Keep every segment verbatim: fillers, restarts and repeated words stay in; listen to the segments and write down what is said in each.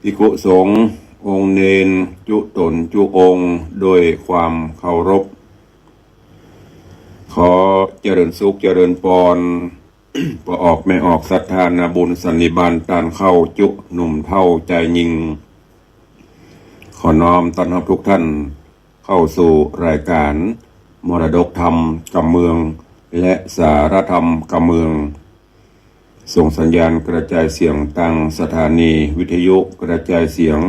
ภิกขุสงฆ์องค์เณรจุ๊ต๋นจุ๊องค์ด้วยความเคารพ ขอเจริญสุขเจริญปอน ป้อออกแม่ออกศรัทธานาบุญสันนิบาตต้านเข้าจุ๊หนุ่มเฒ่าจายญิง ขอน้อมต้อนฮับทุกท่านเข้าสู่รายการมรดกธรรมกำเมือง และสาระธรรมกำเมือง ส่งสัญญาณกระจายเสียงตางสถานีวิทยุกระจายเสียง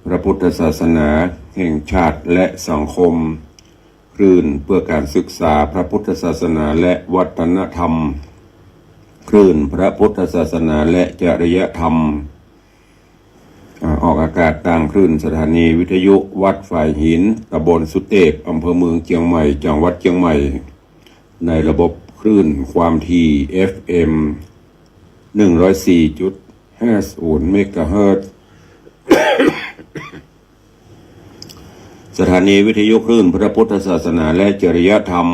พระพุทธศาสนาแห่งชาติและสังคม คลื่นเพื่อการศึกษาพระพุทธศาสนาและวัฒนธรรม คลื่นพระพุทธศาสนาและจริยธรรม อ่า ออกอากาศตางคลื่นสถานีวิทยุวัดฝายหิน ตำบลสุเตพ อำเภอเมืองเจียงใหม่ จังหวัดเจียงใหม่ ในระบบคลื่นความถี่ เอฟเอ็ม หนึ่งร้อยสี่จุดห้าศูนย์ เมกะเฮิรตซ์ สถานีวิทยุคลื่นพระพุทธศาสนาและจริยธรรม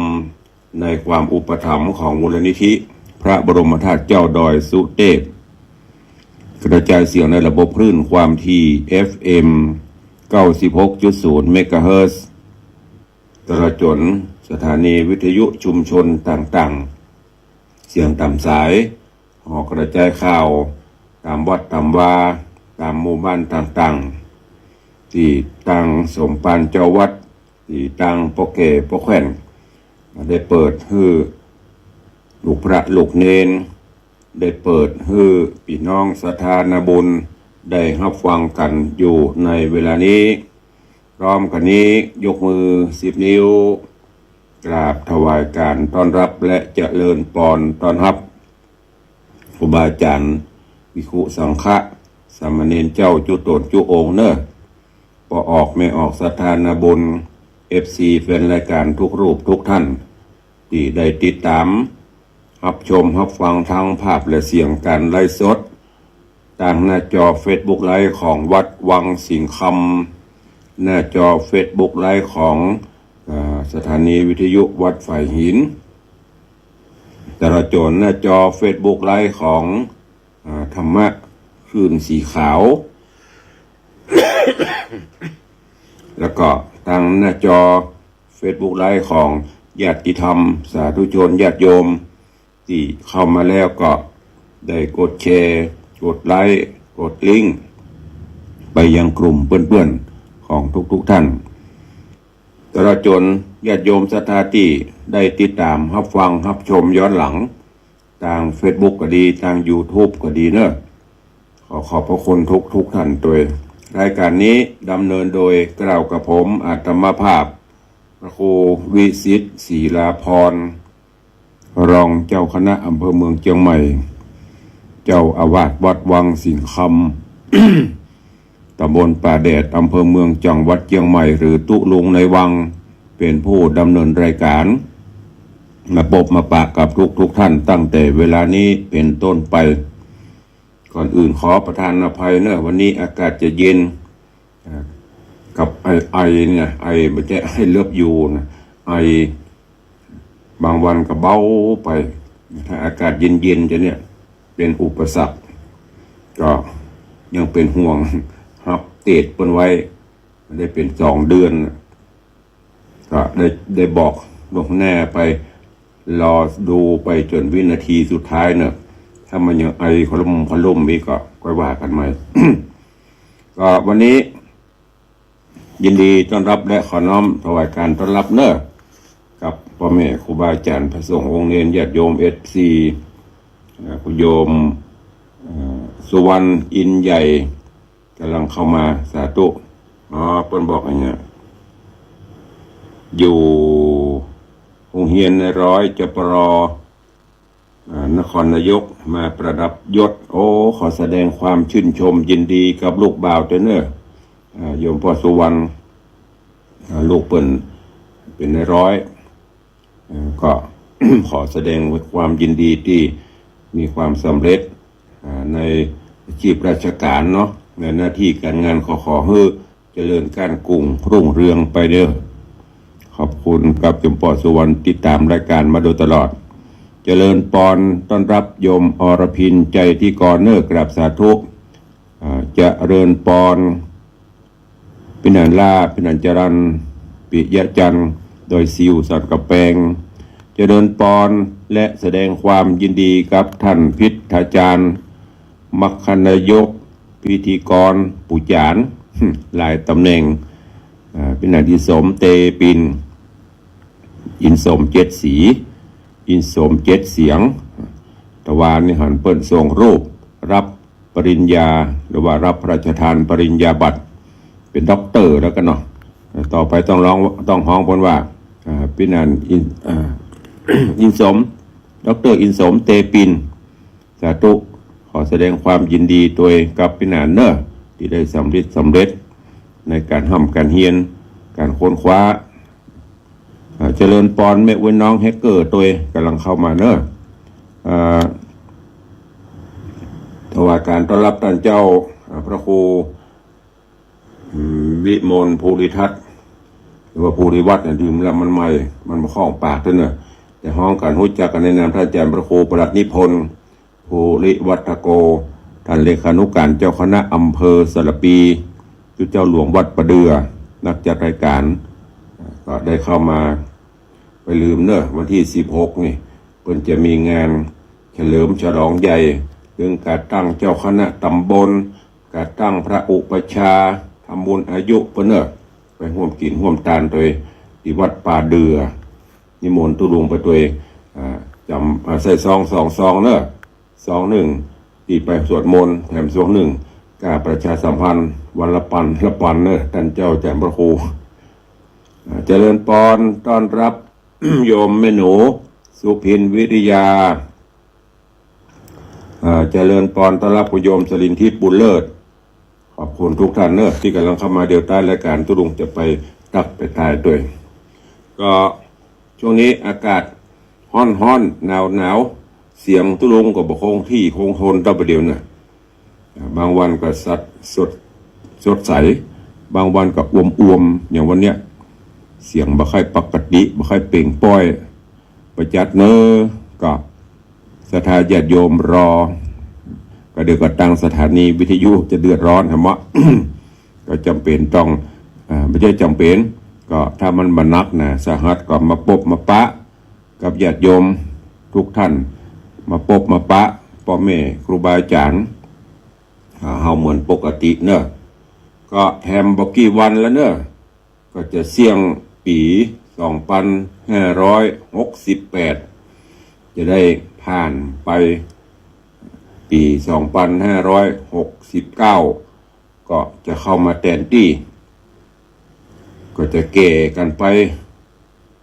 ในความอุปถัมภ์ของมูลนิธิพระบรมธาตุเจ้าดอยสุเตพ กระจายเสียงในระบบคลื่นความถี่ เอฟเอ็ม เก้าสิบหกจุดศูนย์ เมกะเฮิรตซ์ ตลอดจ๋นสถานีวิทยุชุมชนต่างๆ เสียงต๋ามสาย หอกระจายข่าว ต๋ามวัดต๋ามวา ต๋ามหมู่บ้านต่างๆ ตี้ตางสมภารเจ้าวัด ตี้ตางป้อแก่ป้อแคว่น ได้เปิดหื้อลูกพระลูกเณร ได้เปิดหื้อปี้น้องศรัทธานาบุญ ได้ฮับฟังกั๋นอยู่ในเวลานี้ พร้อมกั๋นนี้ยกมือสิบนิ้ว กราบถวายการต้อนฮับและเจริญปอนต้อนฮับ ครูบาอาจ๋ารย์ ภิกขุสังฆะ สามเณรเจ้าจุ๊ต๋นจุ๊องค์เน่อ ป้อออกแม่ออกศรัทธานาบุญ เอฟซี แฟนรายการทุกรูปทุกท่าน ตี้ได้ติดต๋าม ฮับชมฮับฟังตางภาพและเสียงก๋านไลฟ์สด ตางหน้าจอเฟซบุ๊กไลฟ์ของวัดวังสิงห์คำ หน้าจอเฟซบุ๊กไลฟ์ของ อ่า สถานีวิทยุวัดฝายหิน ตลอดจ๋นหน้าจอเฟซบุ๊กไลฟ์ของ อ่า ธรรมะคลื่นสีขาว แล้วก็ตางหน้าจอเฟซบุ๊กไลฟ์ของญาติธรรม สาธุชน ญาติโยม ตี้เข้ามาแล้วก็ได้กดแชร์ กดไลก์ กดลิงก์ ไปยังกลุ่มเปื้อนๆ ของทุกๆ ท่าน ตลอดจ๋นญาติโยมศรัทธาตี้ได้ติดต๋ามฮับฟังฮับชมย้อนหลัง ตางเฟซบุ๊กก็ดี ตางยูทูบก็ดีเน่อ ขอขอบพระคุณทุกๆ ท่านตวย รายการนี้ดำเนินโดยกล่าวกับผมอาตมาภาพ พระครูวิสิทธิ์ ศิลาพร รองเจ้าคณะอำเภอเมืองเจียงใหม่ เจ้าอาวาสวัดวังสิงห์คำ ตำบลป่าแดด อำเภอเมือง จังหวัดเจียงใหม่ หรือตุ๊ลุงในวัง เป๋นผู้ดำเนินรายการ มาปบมาปะกับทุกๆ ท่านตั้งแต่เวลานี้เป๋นต้นไป ก่อนอื่นขอประทานอภัยเน่อ วันนี้อากาศจะเย็น อ่า กับไอ ไอเนี่ย ไอ บ่ใจ้ ไอเลิฟยูนะ ไอ บางวันก็เบาไป ถ้าอากาศเย็นๆ จะเนี่ย เป๋นอุปสรรค ก็ยังเป๋นห่วง ฮับเตสเปิ้นไว้ ได้เป๋นสองเดือน ก็ได้ ได้บอกล่วงหน้าไป รอดูไปจ๋นวินาทีสุดท้ายเน่อ ถ้ามันยังไอขลุ่มขลุ่มอีกก็ค่อยว่ากั๋นใหม่ ก็วันนี้ ยินดีต้อนฮับและขอน้อมถวายการต้อนฮับเน่อ กับป้อแม่ครูบาอาจ๋ารย์ พระสงฆ์องค์เณร ญาติโยม เอฟซี เอ่อ คุณโยม เอ่อ สุวรรณ อินใหญ่ ก่ำลังเข้ามา สาธุ อ๋อ เปิ้นบอกอย่างเงี้ย อยู่โฮงเฮียนนายร้อย จปร อ่า นครนายก มาประดับยศ โอ้ ขอแสดงความชื่นชมยินดีกับลูกบ่าวตวยเน่อ อ่า โยมป้อสุวรรณ อ่า ลูกเปิ้นเป๋นนายร้อย อ่า ก็ ขอแสดงความยินดีตี้มีความสำเร็จ อ่า ในอาชีพราชการเนาะ ในหน้าที่การงาน ขอ ขอหื้อ เจริญก้านกุ่งรุ่งเรืองไปเน่อ ขอบคุณกับโยมป้อสุวรรณ ติดต๋ามรายการมาโดยตลอด เจริญปอน ต้อนฮับโยมอรพิน ใจที่กรเน่อ กราบสาธุ อ่า เจริญปอน ปี้หนานล่า ปี้หนานจรัญ ปิยะจันทร์ ดอยซิว สันก๋ำแปง เจริญปอน และแสดงความยินดีกับท่านพิทยาจารย์ มัคคนายก พิธีกร ผู้จ๋าร หลายต๋ำแหน่ง อ่า ปี้หนานอินสม เตปิน อินสมเจ็ดสี อินสมเจ็ดเสียง ตะวานี้หันเปิ้นส่งรูปรับปริญญา หรือว่ารับพระราชทานปริญญาบัตร เป๋นด็อกเตอร์แล้วกั๋นเนาะ ต่อไปต้องฮ้อง ต้องฮ้องเปิ้นว่า อ่า ปี้หนานอิน อ่า อินสม ด็อกเตอร์อินสม เตปิน สาธุ ขอแสดงความยินดีตวยกับปี้หนานเน่อ ตี้ได้สำเร็จ สำเร็จในก๋านฮ่ำก๋านเฮียน ก๋านค้นคว้า อ่า เจริญปอนแม่อุ๊ยน้องแฮกเกอร์ตวย ก่ำลังเข้ามาเน่อ อ่า ถวายก๋านต้อนรับต้านเจ้า อ่า พระครู อืม วิมลภูริทัศน์ หรือว่าภูริวัฒน์เนี่ย ลืมแล้ว มันใหม่ มันบ่คล่องปากเต้อเน่อ แต่ฮ้องกั๋นฮู้จักกั๋นในนามต้านอาจ๋ารย์พระครูประหลัดนิพนธ์ ภูริวัฒโก ต้านเลขานุก๋านเจ้าคณะอำเภอสารภี ตุ๊เจ้าหลวงวัดป่าเดื่อ นักจัดรายก๋าน ก็ได้เข้ามา บ่าลืมเน่อ วันตี้สิบหกนี่ เปิ้นจะมีงานเฉลิมฉลองใหญ่ เรื่องก๋านตั้งเจ้าคณะต๋ำบล ก๋านตั้งพระอุปัชฌาย์ ทำบุญอายุเปิ้นเน่อ ไปฮ่วมกิ๋นฮ่วมตานตวย ตี้วัดป่าเดื่อ นิมนต์ตุ๊ลุงไปตวย อ่า จ๋ำ อ่า ใส่ซองสองซองเน่อ ซองนึ่งตี้ไปสวดมนต์ แถมซองนึ่ง ก๋าประชาสัมพันธ์ วันละปัน ละปันเน่อ ต้านเจ้าอาจ๋ารย์พระครู อ่า เจริญปอน ต้อนรับ โยมแม่หนู สุพินวิริยา อ่า เจริญปอน ต้อนรับคุณโยมสรินทิพย์บุญเลิศ ขอบคุณทุกท่านเน่อ ตี้ก่ำลังเข้ามา เดี๋ยวต้านรายก๋านตุ๊ลุงจะไปตั๊กไปตายตวย ก็ช่วงนี้อากาศฮ้อนๆ หนาวๆ เสียงตุ๊ลุงก็บ่คงตี้คงทนเต้าประเดี๋ยวเน่อ อ่า บางวันก็สด สด สดใส บางวันก็อวมๆ อย่างวันเนี้ย เสียงบ่ค่อยปกติ บ่ค่อยเปล่งปล้อย บ่จัดเน่อ ก็ศรัทธาญาติโยมรอ ก็เดี๋ยวก็ตางสถานีวิทยุจะเดือดร้อนหั้นเนาะ ก็จ๋ำเป๋นต้อง อ่า บ่ใจ้จ๋ำเป๋น ก็ถ้ามันบ่หนักหนาสาหัสก็มาปบมาปะกับญาติโยมกู้ต้าน มาปบมาปะป้อแม่ครูบาอาจ๋ารย์ อ่า เฮาเหมือนปกติเน่อ ก็แถมบ่กี่วันแล้วเน่อ ก็จะเสี้ยงปี๋สองปันห้าร้อยหกสิบแปด จะได้ผ่านไป ปี๋สองปันห้าร้อยหกสิบเก้า ก็จะเข้ามาแตนตี้ ก็จะแก่กั๋นไป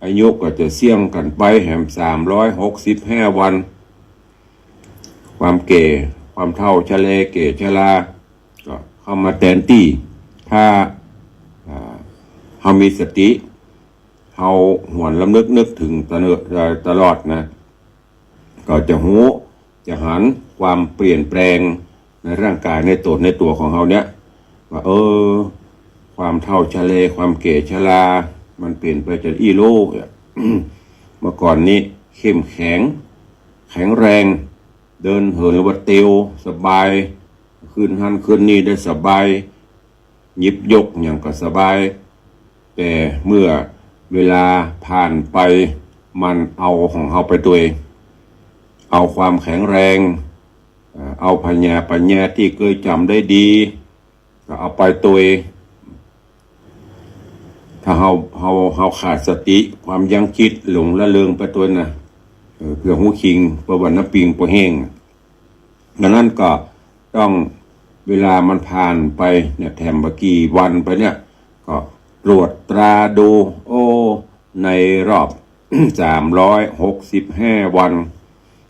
อายุก็จะเสี้ยงกั๋นไป แหมสามร้อยหกสิบห้าวัน ความแก่ ความเฒ่าชะเลแก่ชรา ก็เข้ามาแตนตี้ ถ้า อ่า เฮามีสติ เฮาหวนรำลึกนึกเถิงตะเนิ ตะ ตลอดนะ ก็จะฮู้ จะหันความเปลี่ยนแปลงในร่างก๋ายในต๋นในตั๋วของเฮาเนี่ย ว่า เออ ความเฒ่าชะเล ความแก่ชรา มันเป๋นไปจาอี้โล เมื่อก่อนนี้เข้มแข็ง แข็งแรง เดินเหินหรือว่าเตียวสบาย ขึ้นหั้นขึ้นนี่ได้สบาย หยิบยกหยังก็สบาย แต่เมื่อเวลาผ่านไป มันเอาของเฮาไปตวย เอาความแข็งแรง เอ่อ เอาผญาปัญญาตี้เกยจ๋ำได้ดี ก็เอาไปตวย ถ้าเฮา เฮา เฮาขาดสติ ความยั้งจิตหลงละเริงไปตวยนะ เออ เปื้อฮู้คิง เปื้อว่าน้ำปิงบ่แห้ง ดังนั้นก็ต้อง เวลามันผ่านไปเนี่ย แถมบ่กี่วันไปเนี่ย ก็ตรวจตราดู โอ้ ในรอบ สามร้อยหกสิบห้าวัน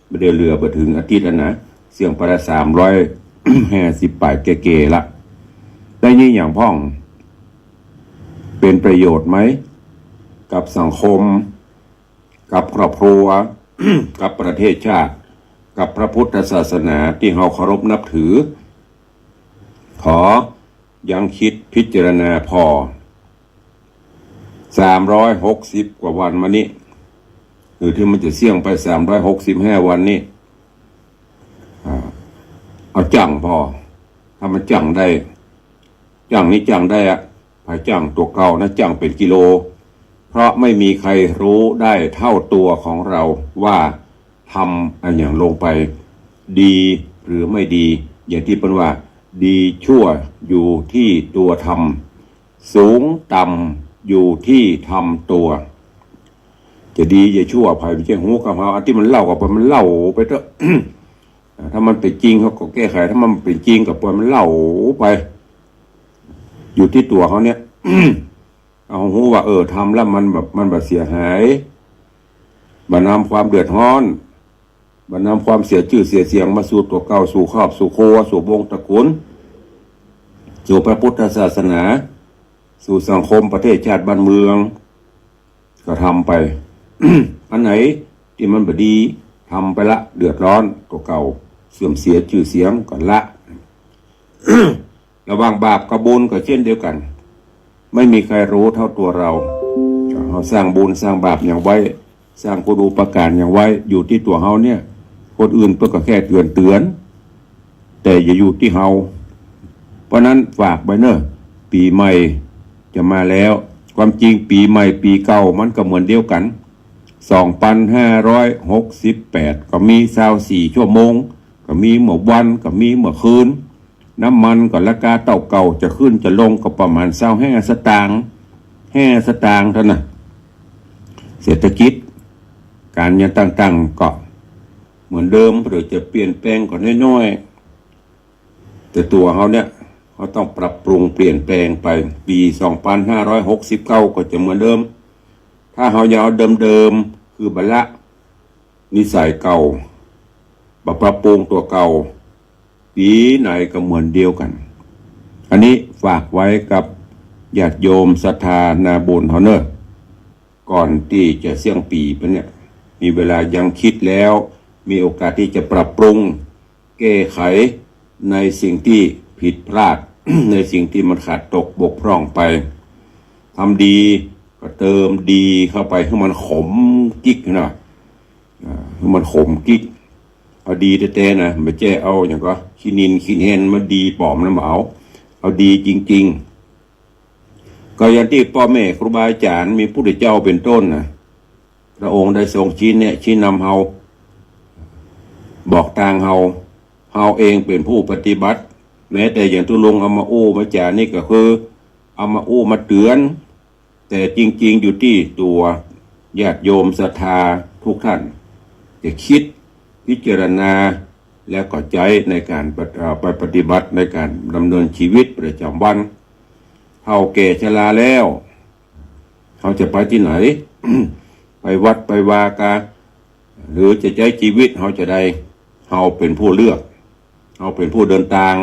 บ่ได้เหลือบ่เถิงอาทิตย์แล้วนะ เสี้ยงไปละสามร้อยห้าสิบปลายเก๋ๆ ละ ได้มีหยังพ่อง เป๋นประโยชน์ไหม กับสังคม กับครอบครัว กับประเทศชาติ กับพระพุทธศาสนาตี้เฮาเคารพนับถือ ขอยั้งคิดพิจารณาผ่อ สามร้อยหกสิบกว่าวันมานี้ หรือตี้มันจะเสี้ยงไปสามร้อยหกสิบห้าวันนี้ อ่า เอาจั้งผ่อ ถ้ามันจั่งได้ จั่งนี้จั่งได้อะ ผายจั่งตั๋วเก่านะ จั่งเป๋นกิโล เพราะไม่มีใครรู้ได้เท่าตัวของเราว่าทำอะหยังลงไป ดีหรือไม่ดี อย่างตี้เปิ้นว่า ดีชั่วอยู่ที่ตัวทำ สูงต่ำอยู่ที่ทำตัว จะดีจะชั่ว ใผบ่ใจ้ฮู้กับเฮา อันตี้มันเล่าก็ปล่อยมันเล่าไปเต๊อะ อ่า ถ้ามันเป๋นจริงเฮาก็แก้ไข ถ้ามันบ่เป๋นจริงก็ปล่อยมันเล่าไป อยู่ตี้ตั๋วเฮาเนี่ย เฮาฮู้ว่า เออ ทำแล้วมันแบบ มันบ่เสียหาย บ่นำความเดือดฮ้อน บ่นำความเสียจื้อเสียเสียงมาสู่ตั๋วเก่า สู่ครอบ สู่ครัว สู่วงศ์ตระกูล สู่พระพุทธศาสนา สู่สังคมประเทศชาติบ้านเมือง ก็ทำไป อันไหนตี้มันบ่ดี ทำไปละ เดือดร้อนตั๋วเก่า เสื่อมเสียจื้อเสียงก็ละ ระหว่างบาปกับบุญก็เช่นเดียวกั๋น ไม่มีใครรู้เท่าตัวเรา เฮาสร้างบุญสร้างบาปหยังไว้ สร้างคุณูปการหยังไว้ อยู่ตี้ตั๋วเฮาเนี่ย คนอื่นเปิ้นก็แค่เตือนเตือน แต่อย่าอยู่ตี้เฮา เพราะนั้นฝากไว้เน่อ ปี๋ใหม่จะมาแล้ว ความจริงปี๋ใหม่ปี๋เก่ามันก็เหมือนเดียวกั๋น สองปันห้าร้อยหกสิบแปด ก็มีซาวสี่ชั่วโมง ก็มีเมื่อวัน ก็มีเมื่อคืน น้ำมันก็ราคาเต้าเก่า จะขึ้นจะลงก็ประมาณซาวห้าสตางค์ ห้าสตางค์เต้านั้น เศรษฐกิจก๋านอย่างต่างๆ ก็เหมือนเดิม หรือจะเปลี่ยนแปลงก็น้อยๆ แต่ตั๋วเฮาเนี่ย เฮาต้องปรับปรุงเปลี่ยนแปลงไป ปี๋สองปันห้าร้อยหกสิบเก้า ก็จะเหมือนเดิม ถ้าเฮายังเอาเดิมๆ คือบ่ละ นิสัยเก่า บ่ปรับปรุงตั๋วเก่า ปี๋ไหนก็เหมือนเดียวกั๋น อันนี้ฝากไว้กับญาติโยมศรัทธานาบุญเฮาเน่อ ก่อนตี้จะเสี้ยงปี๋ไปเนี่ย มีเวลายังคิดแล้ว มีโอกาสตี้จะปรับปรุง แก้ไขในสิ่งตี้ผิดพลาด ในสิ่งตี้มันขาดตกบกพร่องไป ทำดีก็เติมดีเข้าไปหื้อมันขมจิ๊กนะ อ่า หื้อมันขมจิ๊ก เอาดีแต๊ๆ นะ บ่ใจ้เอาหยังก่อ ขี้นินขี้แฮนมาดีป๋อมนะ บ่เอา เอาดีจริงๆ ก็อย่างตี้ป้อแม่ครูบาอาจ๋ารย์ มีพุทธเจ้าเป๋นต้นนะ พระองค์ได้ทรงชี้แนะชี้นำเฮา บอกตางเฮา เฮาเองเป๋นผู้ปฏิบัติ แม้แต่อย่างตุ๊ลุงเอามาอู้มาจ๋านี่ก็คือ เอามาอู้มาเตือน แต่จริงๆ อยู่ตี้ตั๋วญาติโยมศรัทธาทุกท่าน จะคิดพิจารณา แล้วก็ใจ๊ในก๋านปะ- เอ่อ ไปปฏิบัติในก๋านดำเนินชีวิตประจำวัน เฒ่าแก่ชราแล้ว เฮาจะไปตี้ไหน ไปวัดไปวาก่า หรือจะใจ๊จีวิตเฮาจะใด เฮาเป๋นผู้เลือก เฮาเป๋นผู้เดินตาง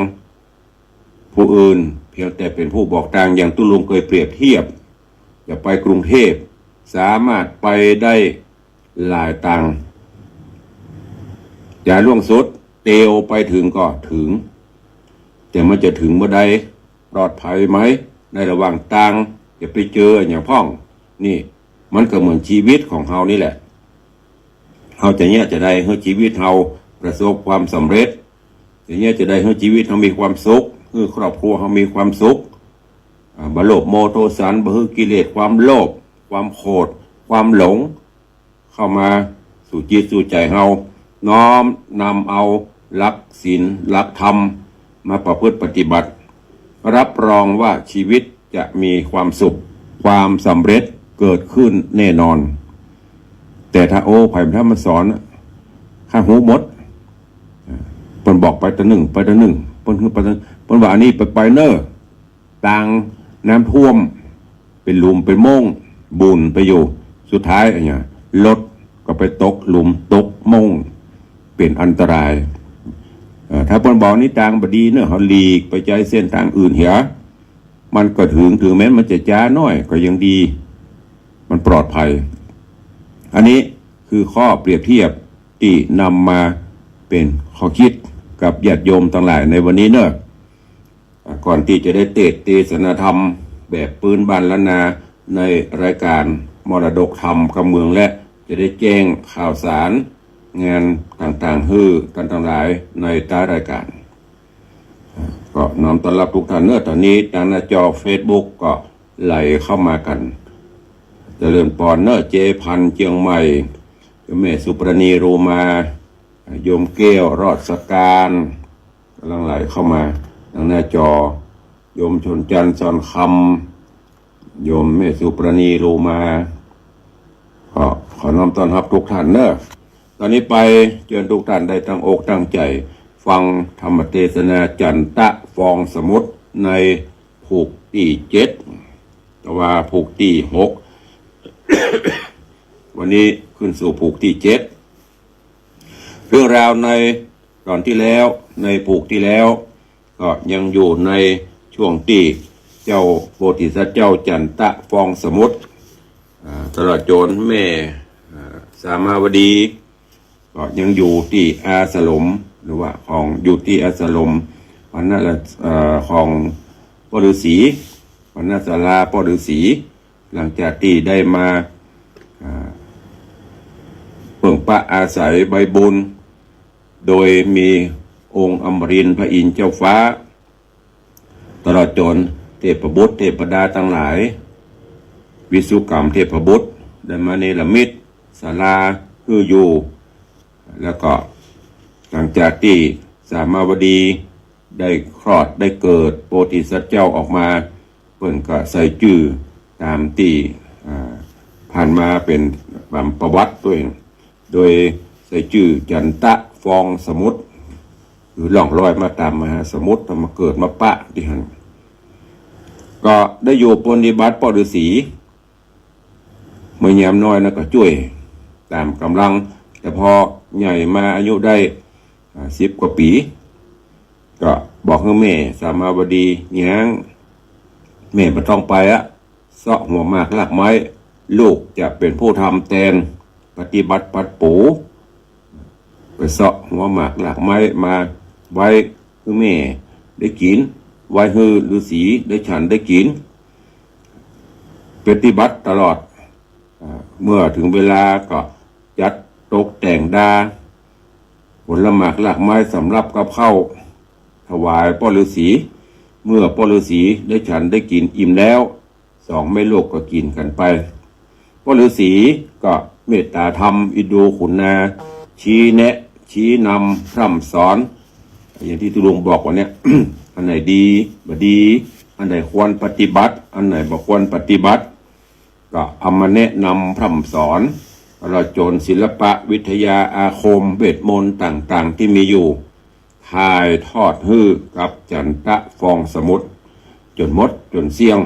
ผู้อื่นเพียงแต่เป๋นผู้บอกตาง อย่างตุ๊ลุงเคยเปรียบเทียบ จะไปกรุงเทพฯ สามารถไปได้หลายตาง จ๋าล่วงสุด เตียวไปเถิงก็เถิง แต่มันจะเถิงเมื่อใด ปลอดภัยไหม ในระหว่างตาง จะไปเจออะหยังพ่อง นี่ มันก็เหมือนจีวิตของเฮานี่แหละ เฮาจะเยียะจะใดหื้อจีวิตเฮาประสบความสำเร็จ จะเยียะจะใดหื้อจีวิตเฮามีความสุข หื้อครอบครัวเฮามีความสุข อ่า บ่โลภโมโทสัน บ่หื้อกิเลสความโลภ ความโขด ความหลง เข้ามาสู่จิตสู่ใจ๋เฮา น้อมนำเอาหลักศีลหลักธรรมมาประพฤติปฏิบัติ รับรองว่าชีวิตจะมีความสุข ความสำเร็จเกิดขึ้นแน่นอน แต่ถ้า โอ้ ใผถ้ามาสอน ข้าฮู้หมด เปิ้นบอกไปตะนึ่ง ไปตะนึ่ง เปิ้น เปิ้น เปิ้นว่าอันนี้ไป ไปเน่อ ตางน้ำท่วม เป๋นหลุมเป๋นโม่ง บุ่นไปอยู่ สุดท้ายอะหยัง รถก็ไปตกหลุมตกโม่ง เป๋นอันตราย เอ่อ ถ้าเปิ้นบอกนี่ตางบ่ดีเน่อ เฮาหลีกไปใจ๊เส้นตางอื่นเหีย มันก็เถิง เถิงแม้นมันจะจ๊าหน้อยก็ยังดี มันปลอดภัย อันนี้คือข้อเปรียบเทียบตี้นำมาเป๋นข้อคิดกับญาติโยมตังหลายในวันนี้เน่อ อ่ะ ก่อนตี้จะได้เตสน์เตสนาธรรมแบบปื๊นบ้านล้านนาในรายก๋านมรดกธรรมกำเมือง และจะได้แจ้งข่าวสารงานต่างๆ หื้อต้านตังหลายในต๊ายรายก๋าน อ่ะ ก็น้อมต้อนรับทุกท่านเนอะ ต๋อนนี้ตางหน้าจอเฟซบุ๊กก็ไหลเข้ามากั๋น เจริญปอนเนอะ เจ๊พันเจียงใหม่ โยมแม่สุปราณี โรมา โยมแก้ว รอดสการ ก่ำลังไหลเข้ามาตางหน้าจอ โยมชนจันทร์ สอนคำ โยมแม่สุปราณี โรมา ก็ขอน้อมต้อนรับทุกท่านเนอะ ต๋อนนี้ไปเจิญทุกท่านได้ตั้งอกตั้งใจ๋ฟังธรรมเทศนาจันตะฟองสมุทรในผูกตี้เจ็ด แต่ว่าผูกตี้หก วันนี้ขึ้นสู่ผูกตี้เจ็ด เรื่องราวในต๋อนตี้แล้ว ในผูกตี้แล้ว ก็ยังอยู่ในช่วงตี้เจ้าโพธิสัตว์เจ้าจันตะฟองสมุทร อ่า ตลอดจ๋นแม่ อ่า สามาวดี ก็ยังอยู่ตี้อาสรม หรือว่าของ อยู่ตี้อาสรม ปณะ เอ่อ ของป้อฤๅษี ปณศาลาป้อฤๅษี หลังจากตี้ได้มา อ่า เปิ่งปะอาศัยใบบุญ โดยมีองค์อมรินทร์พระอินทร์เจ้าฟ้า ตลอดจ๋นเทพบุตรเทพดาตังหลาย วิสุกรรมเทพบุตรได้มาเนรมิตศาลาหื้ออยู่ แล้วก็หลังจากตี้สามาวดีได้คลอดได้เกิดโพธิสัตว์เจ้าออกมา เปิ้นก็ใส่จื้อต๋ามตี้ อ่า ผ่านมาเป๋นต๋ามประวัติตวย โดยใส่จื้อจันตะฟองสมุทร คือล่องลอยมาต๋ามมหาสมุทร มาเกิดมาปะตี้หั้น ก็ได้อยู่ปรนนิบัติป้อฤๅษี เมื่อยามน้อยนั้นก็จ้วยต๋ามก๋ำลัง แต่พอใหญ่มาอายุได้ อ่า สิบกว่าปี๋ ก็บอกหื้อแม่สามาวดี "เยียง แม่บ่ต้องไปอะ เซาะหัวหมากรากไม้ ลูกจะเป๋นผู้ทำแตน ปฏิบัติปัดปู๋" ไปเซาะหัวหมากรากไม้มาไว้หื้อแม่ได้กิ๋น ไว้หื้อฤๅษีได้ฉันได้กิ๋น ปฏิบัติตลอด อ่า เมื่อเถิงเวลาก็จัดตกแต่งดา ผลหมากรากไม้สำหรับกับข้าว ถวายป้อฤๅษี เมื่อป้อฤๅษีได้ฉันได้กิ๋นอิ่มแล้ว สองแม่ลูกก็กิ๋นกั๋นไป ป้อฤๅษีก็เมตต๋าธรรมอินดูขุนนา ชี้แนะ ชี้นำ พร่ำสอน อย่างตี้ตุ๊ลุงบอกวันเนี้ย อันไหนดี บ่ดี อันไหนควรปฏิบัติ อันไหนบ่ควรปฏิบัติ ก็เอามาแนะนำพร่ำสอน ตลอดจ๋นศิลปะวิทยาอาคมเวทมนตร์ต่างๆ ตี้มีอยู่ ถ่ายทอดหื้อกับจันตะฟองสมุทร จ๋นหมดจ๋นเสี้ยง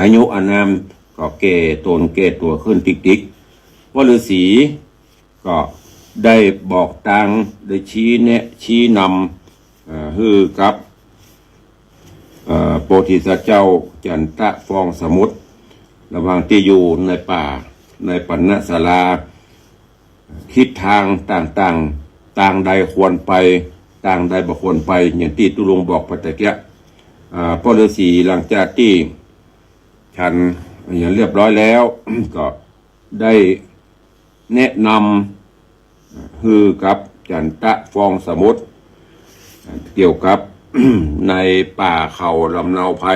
อายุอานามก็แก่ตนแก่ตั๋วขึ้นติ๊กๆ ป้อฤๅษี ก็ได้บอกตาง ได้ชี้แนะ ชี้นำ เอ่อ หื้อกับ เอ่อ โพธิสัตว์เจ้าจันตะฟองสมุทร ระหว่างตี้อยู่ในป่า ในปณศาลา ทิศทางต่างๆ ตางใดควรไป ตางใดบ่ควรไป อย่างตี้ตุ๊ลุงบอกไปตะเกียะ อ่า ป้อฤๅษีหลังจากตี้ฉันอย่างเรียบร้อยแล้ว ก็ ได้แนะนำ อ่า หื้อกับจันตะฟองสมุทร อ่า เกี่ยวกับ ในป่าเขาลำเนาไพร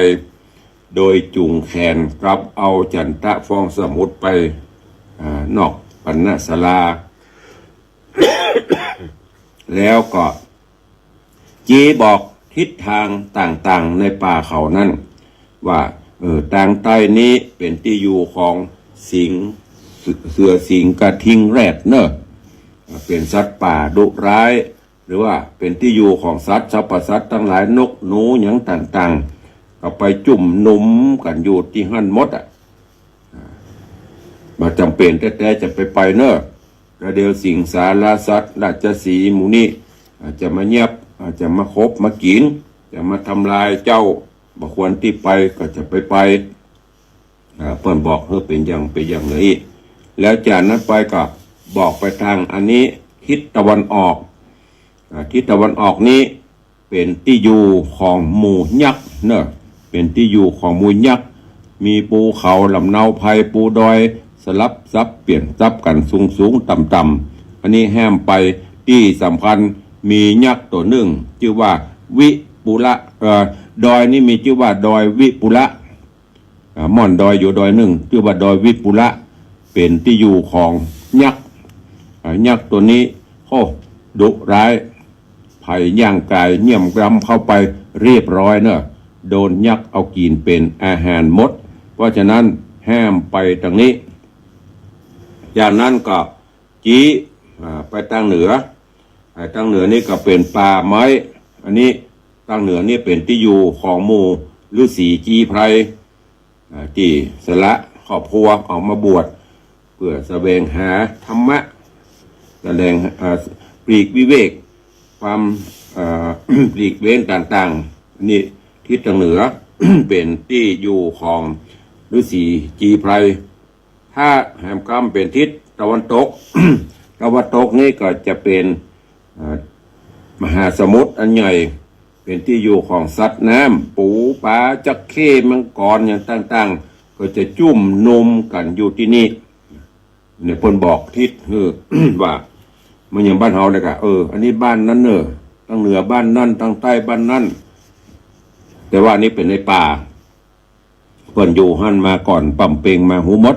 โดยจูงแขนกับเอาจันตะฟองสมุทรไป อ่า นอกปณศาลา แล้วก็ ชี้บอกทิศทางต่างๆ ในป่าเขานั้น ว่า เออ ตางใต้นี้เป๋นตี้อยู่ของสิงห์ เสือ เสือสิงห์กระทิงแรดเนอะ เป๋นสัตว์ป่าดุร้าย หรือว่าเป๋นตี้อยู่ของสัตว์สรรพสัตว์ตังหลาย นกหนูหยังต่างๆ ก็ไปจุ่มนุมกั๋นอยู่ตี้หั้นหมดอะ อ่า บ่จ๋ำเป๋นแต๊ๆ จะไปไปเนอะ กระเดียวสิงสารสัตว์ ราชสีห์หมู่นี้ อาจจะมาเยียบ อาจจะมาขบมากิ๋น จะมาทำลายเจ้า บ่ควรตี้ไปก็จะไปไป อ่า เปิ้นบอกหื้อเป๋นอย่าง เป๋นอย่างนี้ แล้วจากนั้นไปก็บอกไปตางอันนี้ ทิศตะวันออก อ่า ทิศตะวันออกนี้ เป๋นตี้อยู่ของหมู่ยักษ์เนอะ เป๋นตี้อยู่ของหมู่ยักษ์ มีปูเขาลำเนาไพร ปูดอย สลับสับเปลี่ยนสับกั๋น สูงๆ ต่ำๆ อันนี้แหมไป ตี้สำคัญ มียักษ์ตั๋วนึ่ง จื้อว่า วิปุละ เอ่อ ดอยนี้มีจื้อว่าดอยวิปุละ อ่า ม่อนดอยอยู่ดอยนึ่ง จื้อว่าดอยวิปุละ เป๋นตี้อยู่ของยักษ์ อ่า ยักษ์ตั๋วนี้ โอ้ ดุร้าย ใผย่างก๋ายเยี่ยมยามเข้าไปเรียบร้อยเนาะ โดนยักษ์เอากิ๋นเป๋นอาหารหมด เพราะฉะนั้นห้ามไปตางนี้ จากนั้นก็ จี๊ อ่า ไปตางเหนือ อ่า ตางเหนือนี่ก็เป๋นป่าไม้ อันนี้ตางเหนือนี่เป๋นตี้อยู่ของหมู่ฤๅษีจีไพร อ่า ตี้สละครอบครัวออกมาบวช เปื้อแสวงหาธรรมะ แสวง อ่า ปลีกวิเวก ความ อ่า ปลีกเว้นต่างๆ อันนี้ทิศตางเหนือ เป๋นตี้อยู่ของฤๅษีจีไพร ถ้าแหมกำเป๋นทิศตะวันตก ตะวันตกนี่ก็จะเป๋น เอ่อ มหาสมุทรอันใหญ่ เป๋นตี้อยู่ของสัตว์น้ำ ปู ปลา จระเข้ มังกร อย่างต่างๆ ก็จะจุ่มนุมกั๋นอยู่ตี้นี่ เนี่ยเปิ้นบอกทิศหื้อ ว่า มันอย่างบ้านเฮาเนี่ยกะ เออ อันนี้บ้านนั้นเน่อ ตางเหนือบ้านนั้น ตางใต้บ้านนั้น แต่ว่าอันนี้เป๋นในป่า เปิ้นอยู่หั้นมาก่อน ปำเป็งมาฮู้หมด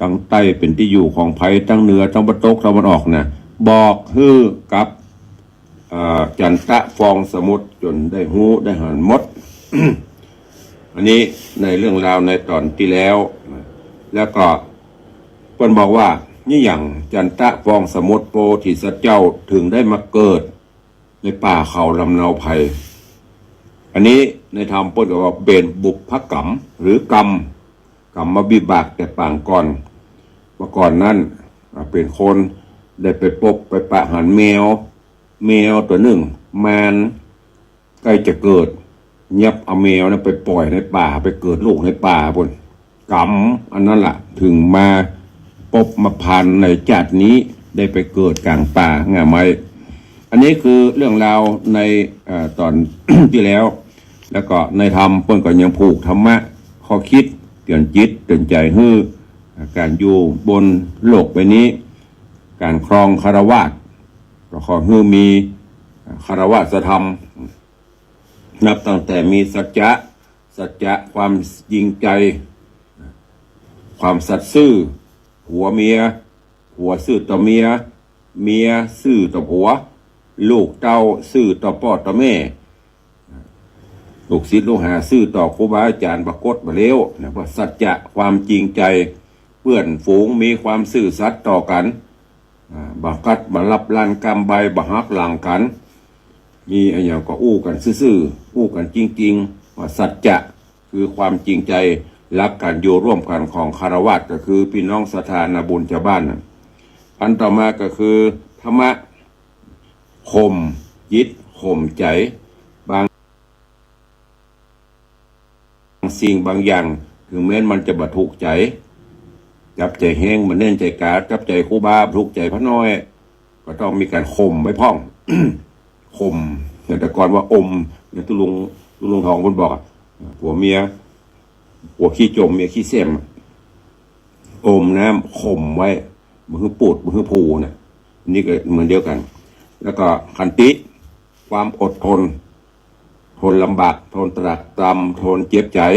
ตางใต้เป๋นตี้อยู่ของใผ ตางเหนือ ตางตะวันตก ตะวันออกนะ บอกหื้อกับ เอ่อ จันตะฟองสมุทรจ๋นได้ฮู้ได้หันหมด อันนี้ในเรื่องราวในต๋อนตี้แล้ว แล้วก็เปิ้นบอกว่า นี่อย่างจันตะฟองสมุทรโพธิสัตว์เจ้าเถิงได้มาเกิด ในป่าเขาลำเนาไพร อันนี้ในธรรมเปิ้นก็ว่าเป๋นบุพกรรม หรือกรรม กรรมวิบากแต่ปางก่อน เมื่อก่อนนั้น อ่า เป๋นคนได้ไปปบไปปะหันแมว แมวตั๋วนึ่ง มารใก้จะเกิด ยับเอาแมวนั้นไปป่อยในป่า ไปเกิดลูกในป่าปู้น กรรมอันนั้นล่ะ เถิงมาปบมาพันในจาตินี้ ได้ไปเกิดก๋างป่าง่าไม้ อันนี้คือเรื่องราวใน เอ่อ ต๋อน ตี้แล้ว แล้วก็ในธรรมเปิ้นก็ยังผูกธรรมะ ข้อคิดเตื๋อนจิตเตื๋อนใจ๋หื้อ ก๋านอยู่บนโลกใบนี้ ก๋านครองฆราวาส ก็ขอหื้อมีฆราวาสธรรม นับตั้งแต่มีสัจจะ สัจจะความจริงใจ๋ ความสัตย์ซื่อ ผัวเมีย ผัวซื่อต่อเมีย เมียซื่อต่อผัว ลูกเต้าซื่อต่อป้อต่อแม่ ลูกศิษย์ลูกหาซื่อต่อครูบาอาจ๋ารย์ ปรากฏมาแล้วนะ ว่าสัจจะความจริงใจ๋ เปื้อนฝูงมีความซื่อสัตย์ต่อกั๋น อ่า บ่กัดบ่ลับลันกำใบ้ บ่หักหลังกั๋น มีอะหยังก็อู้กั๋นซื่อๆ อู้กั๋นจริงๆ ว่าสัจจะคือความจริงใจ๋ หลักก๋านอยู่ร่วมกั๋นของฆราวาส ก็คือปี้น้องศรัทธานาบุญจาวบ้านน่ะ อันต่อมาก็คือธรรมะ ข่มจิตข่มใจ๋ บาง บางสิ่งบางอย่าง เถิงแม้นมันจะบ่ถูกใจ๋ จับใจ๋แฮง บ่แน่นใจ๋ก๋า จับใจ๋ครูบา บ่ถูกใจ๋พระน้อย ก็ต้องมีก๋านข่มไว้พ่อง ข่ม อย่างแต่ก่อนว่าอม อย่างตุ๊ลุง ตุ๊ลุงทองเปิ้นบอกอะ ผัวเมีย ผัวขี้จม เมียขี้เส้มอะ อมน้ำข่มไว้ บ่หื้อปูด บ่หื้อพูน่ะ นี่ก็เหมือนเดียวกั๋น แล้วก็ขันติ ความอดทน ทนลำบาก ทนตรากตรำ ทนเจ็บใจ๋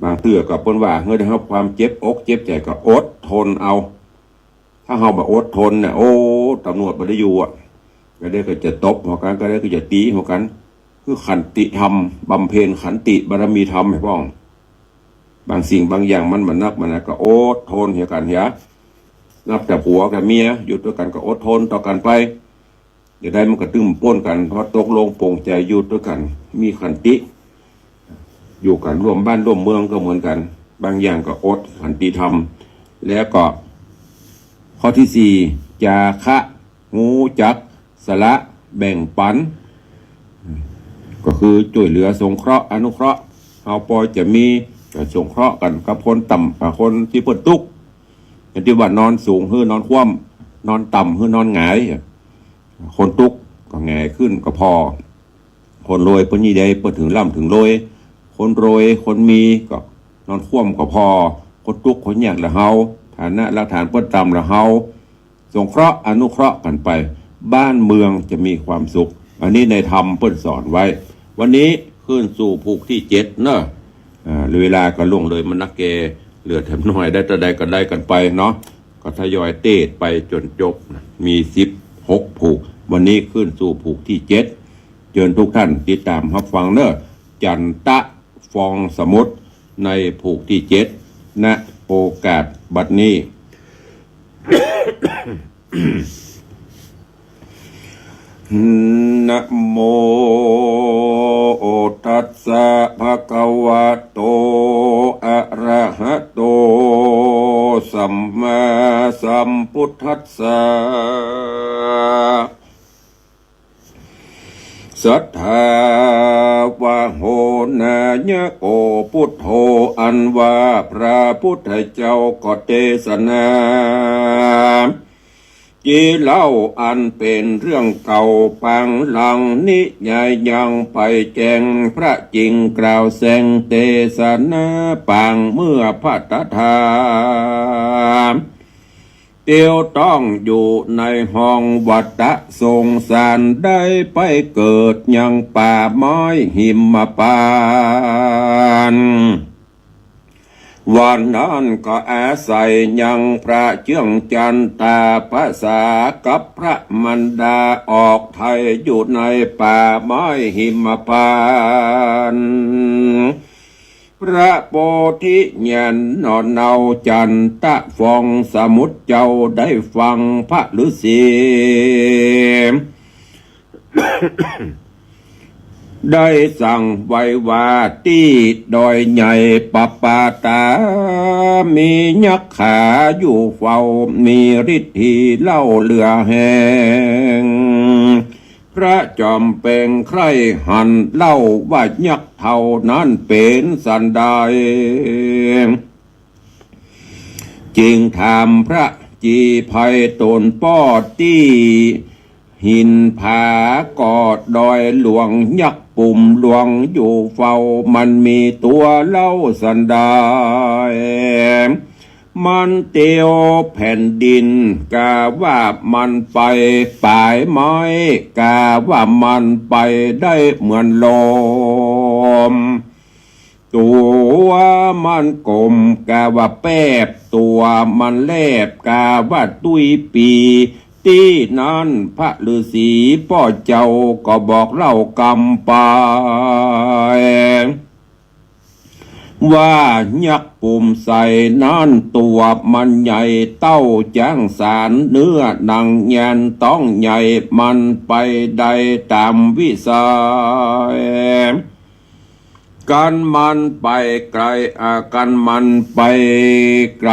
บางเทื่อก็เปิ้นว่า เมื่อได้ฮับความเจ็บอกเจ็บใจ๋ก็อดทนเอา ถ้าเฮาบ่อดทนเนี่ย โอ้ ตำรวจบ่ได้อยู่อะ กะใดก็จะตบเฮากั๋น กะใดก็จะตี๋เฮากั๋น คือขันติธรรม บำเพ็ญขันติบารมีธรรมให้พ่อง บางสิ่งบางอย่างมันบ่นักบ่หนาก็อดทนเหียกั๋นเหีย นับแต่ผัวกับเมีย อยู่ตวยกั๋นก็อดทนต่อกั๋นไป จะใดมันก็ตึงป้นกั๋น พอตกลงปลงใจ๋อยู่ตวยกั๋น มีขันติ อยู่กั๋นร่วมบ้านร่วมเมืองก็เหมือนกั๋น บางอย่างก็อด ขันติธรรม แล้วก็ข้อตี้สี่ จาคะ ฮู้จักสละแบ่งปั๋น ก็คือจ้วยเหลือสงเคราะห์อนุเคราะห์ เฮาปอจะมีก็สงเคราะห์กั๋นกับคนต่ำ อ่า คนตี้เปิ้นตุ๊กข์ อย่างตี้ว่านอนสูงหื้อนอนคว่ำ นอนต่ำหื้อนอนหงาย คนตุ๊กข์ก็หงายขึ้นก็ผ่อ คนรวยเปิ้นยี่ใดเปิ้นเถิงร่ำเถิงรวย คนรวยคนมีก็นอนคว่ำก็ผ่อ คนตุ๊กข์คนยากละเฮา ฐานะรากฐานเปิ้นต่ำละเฮา สงเคราะห์อนุเคราะห์กั๋นไป บ้านเมืองจะมีความสุข อันนี้ในธรรมเปิ้นสอนไว้ วันนี้ขึ้นสู่ผูกตี้เจ็ดเนาะ อ่า เวลาก็ล่วงเลยมานักแก่ เหลือแถมหน่อย ได้เต้าใดก็ได้กั๋นไปเนาะ ก็ทยอยเตศน์ไปจ๋นจบ มีสิบหกผูก วันนี้ขึ้นสู่ผูกตี้เจ็ด เจิญทุกท่านติดต๋ามฮับฟังเนาะ จันตะฟองสมุทร ในผูกตี้เจ็ด ณ โอกาสบัดนี้ นะโมตัสสะ ภะคะวะโต อะระหะโต สัมมาสัมพุทธัสสะ สัตถาวะโห นายะโก ปุทโธ อันว่าพระพุทธเจ้าก็เตสนา จีเล่าอันเป๋นเรื่องเก่า ปางหลังนิยายยังไปแจ้ง พระจิ่งกล่าวแสงเตสนา ปางเมื่อพระตถา เตียวต้องอยู่ในห้องวัฏฏะสงสาร ได้ไปเกิดยังป่าไม้หิมพานต์ วันนั้นก็อาศัยยังพระเจื้องจันตาภาษากับพระมารดาออกไถ่อยู่ในป่าไม้หิมพานต์ พระโพธิญาณหน่อเนาจันตะฟองสมุทรเจ้าได้ฟังพระฤๅษี ได้สั่งไว้ว่าตี้ดอยใหญ่ปปาตา มียักขาอยู่เฝ้า มีฤทธีเล่าเหลือแฮง พระจอมเปงใคร่หันเล่าว่ายักษ์เฒ่านั้นเป๋นสันใด จึงถามพระจีไพรตนป้อตี้หินผาก่อดอยหลวง ยักษ์ปุ่มหลวงอยู่เฝ้า มันมีตั๋วเล่าสันใด มันเตียวแผ่นดิน กาว่ามันไปปายไม้ กาว่ามันไปได้เหมือนลม ตั๋วมันกลม กาว่าแป๊บ ตั๋วมันแลบ กาว่าตุ้ยปี ตี้นั้นพระฤๅษีป้อเจ้าก็บอกเล่ากำไป ว่ายักษ์ปุ่มใสนั้นตั๋วมันใหญ่เต้าจ๊างสาร เนื้อหนังแยนต๊องใหญ่ มันไปได้ต๋ามวิสัย กันมันไปไกล อ่า กันมันไปไกล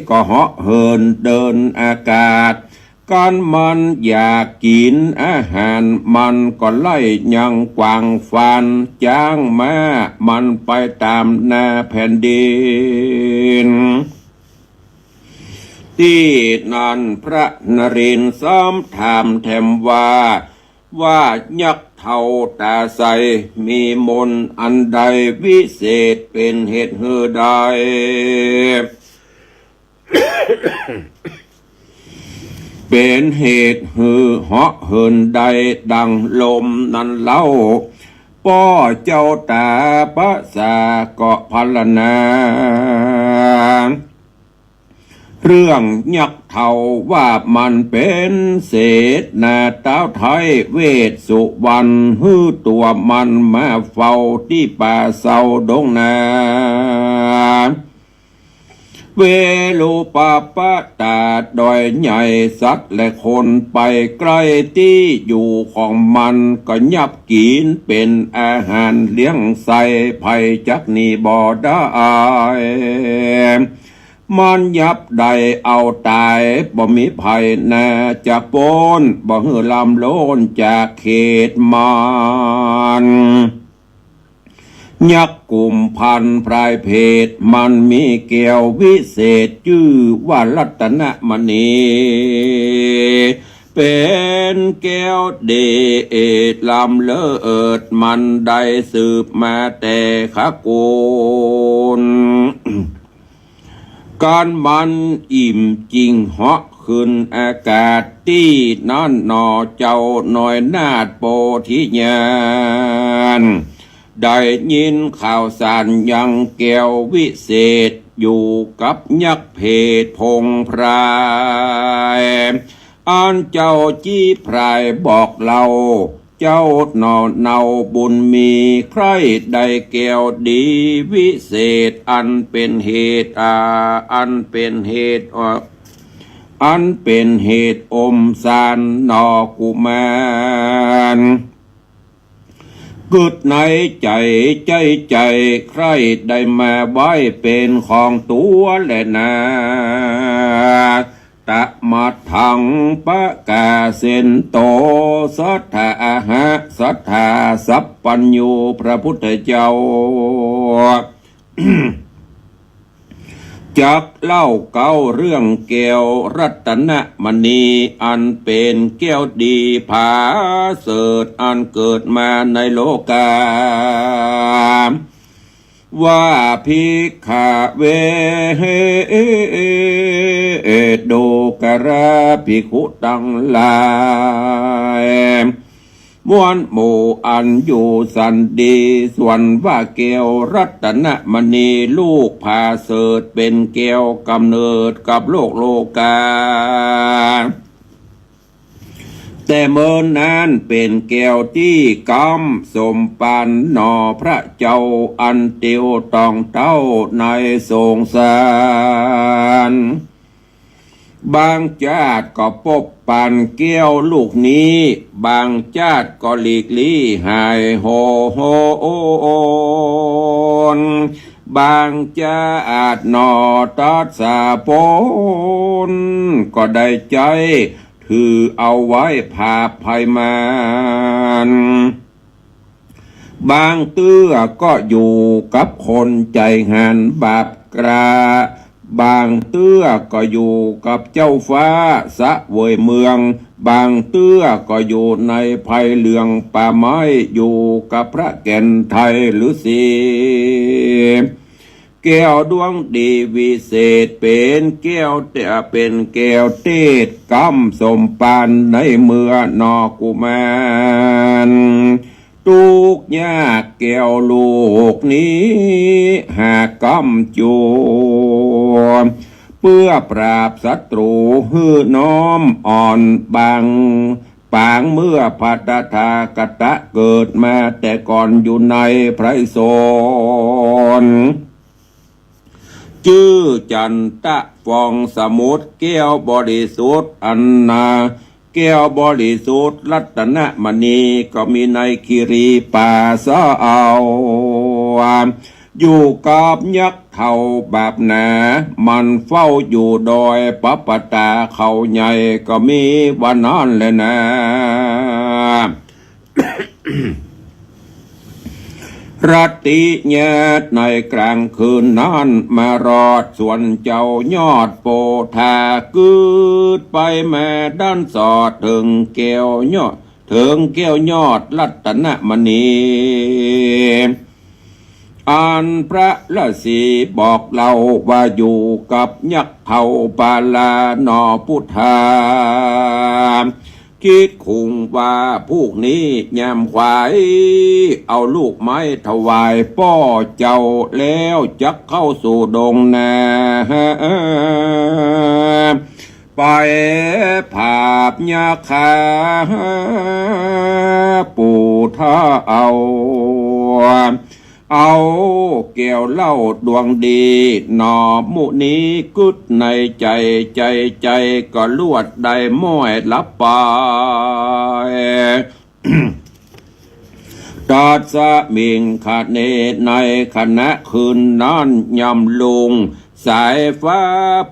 ก็เหาะเหินเดินอากาศ กันมันอยากกิ๋นอาหาร มันก็ไล่ยังกวางฟานจ๊างม้า มันไปต๋ามนาแผ่นดิน ตี้นั้นพระนรินทร์ซ้ำถามแถมว่า ว่ายักษ์เฒ่าต๋าใสมีมนต์อันใดวิเศษ เป๋นเหตุหื้อได้ เป๋นเหตุหื้อเหาะเหินได้ดังลมนั้นเล่า ป้อเจ้าต๋าภาษาก็พรรณนา เรื่องยักษ์เฒ่าว่ามันเป๋นเสนาท้าวไทย เวสสุวรรณ หื้อตั๋วมันมาเฝ้าตี้ป่าเซาดงนา เวลุปปะตาดอยใหญ่ สัตว์และคนไปใก้ตี้อยู่ของมัน ก็ยับกิ๋นเป๋นอาหารเลี้ยงใส่ ภัยจักหนีบ่ได้ มันยับได้เอาต๋าย บ่มีภัยนาจะป๊น บ่หื้อล้ำล้นจากเขตมัน ยักษ์กุมภัณฑ์พรายเพศ มันมีแก้ววิเศษจื้อว่ารัตนมณี เป๋นแก้วเดชล้ำเลิศ มันได้สืบมาแต่ขะกูล กั๋นมันอิ่มจิ่งเหาะขึ้นอากาศตี้นั่นหนอ เจ้าน้อยนาถโพธิญาณ ได้ยินข่าวสารยังแก้ววิเศษ อยู่กับยักษ์เพศพงพราย อันเจ้าจี้พรายบอกเล่า เจ้าหน่อเนาบุญมี ใคร่ได้แก้วดีวิเศษ อันเป๋นเหตุ อ่า อันเป๋นเหตุ อ่า อันเป๋นเหตุอมสารหนอกุมาร กึ๊ดในใจ๋ใจ๊ใจ๋ ใคร่ได้มาไว้เป๋นของตั๋วแลนา ตะมัทธัง ปะกาเสนโต สัตถาอะหะ สัตถาสัพพัญญู พระพุทธเจ้า จักเล่าเก๊าเรื่องแก้วรัตนมณี อันเป๋นแก้วดีผาเสริฐ อันเกิดมาในโลกา ว่า ภิกขะเว ดูกราภิกขุตังหลาย มวลหมู่อันอยู่สันดี ส่วนว่าแก้วรัตนมณี ลูกผาเสริฐ เป๋นแก้วก๋ำเนิดกับโลกโลกา แต่เมินนานเป๋นแก้วตี้ก้ำสมปานหนอพระเจ้า อันเตียวต้องเต้าในสงสาร บางจาติก็ปบปานแก้วลูกนี้ บางจาติก็หลีกลี้หายโหน บางจาติหนอตัสสะป๊น ก็ได้ใจ๊ถือเอาไว้ผาบภัยมาร บางเตื้อก็อยู่กับคนใจ๋หันบาปกล้า บางเตื้อก็อยู่กับเจ้าฟ้าเสวยเมือง บางเตื้อก็อยู่ในไพรเหลืองป่าไม้ อยู่กับพระแก่นไทยฤๅษี แก้วดวงดีวิเศษ เป๋นแก้วเต เป๋นแก้วเตศ ก้ำสมปานในเมื่อหนอกุมาร ตุ๊กข์ยากแก้วลูกนี้ หากก้ำจั่ว เปื้อปราบศัตรูหื้อน้อมอ่อน บางปางเมื่อพระตถาคตะเกิดมาแต่ก่อนอยู่ในไพรสน จื้อจันตะฟองสมุทร แก้วบริสุทธิ์อันนา แก้วบริสุทธิ์รัตนมณี ก็มีในคีรีป่าสะเอา อยู่กับยักษ์เฒ่าบาปหนา มันเฝ้าอยู่ดอยปะปะตาเขาใหญ่ ก็มีว่านั้นแลนา รัตติญาติในกลางคืนนั้น มารอดสวนเจ้ายอดโพธา กึ๊ดไปมาด้านสอด เถิงแก้วยอด เถิงแก้วยอดรัตนมณี อันพระฤๅษีบอกเล่าว่าอยู่กับยักษ์เฒ่าปาลาหนอพุทธา คิดคุงว่าพวกนี้ยามขวาย เอาลูกไม้ถวายป้อเจ้าแล้ว จักเข้าสู่ดงนา ไปผาบยาคา ปู่ถ้าเอา เอาแก้วเหล้าดวงดี หนอมุนีกึ๊ดในใจ๋ ใจ๋ ใจ๋ก็ลวดได้ม้อยลับไป ตัสมิงคเน ในขณะคืนนั้นย่ำรุ่ง สายฟ้า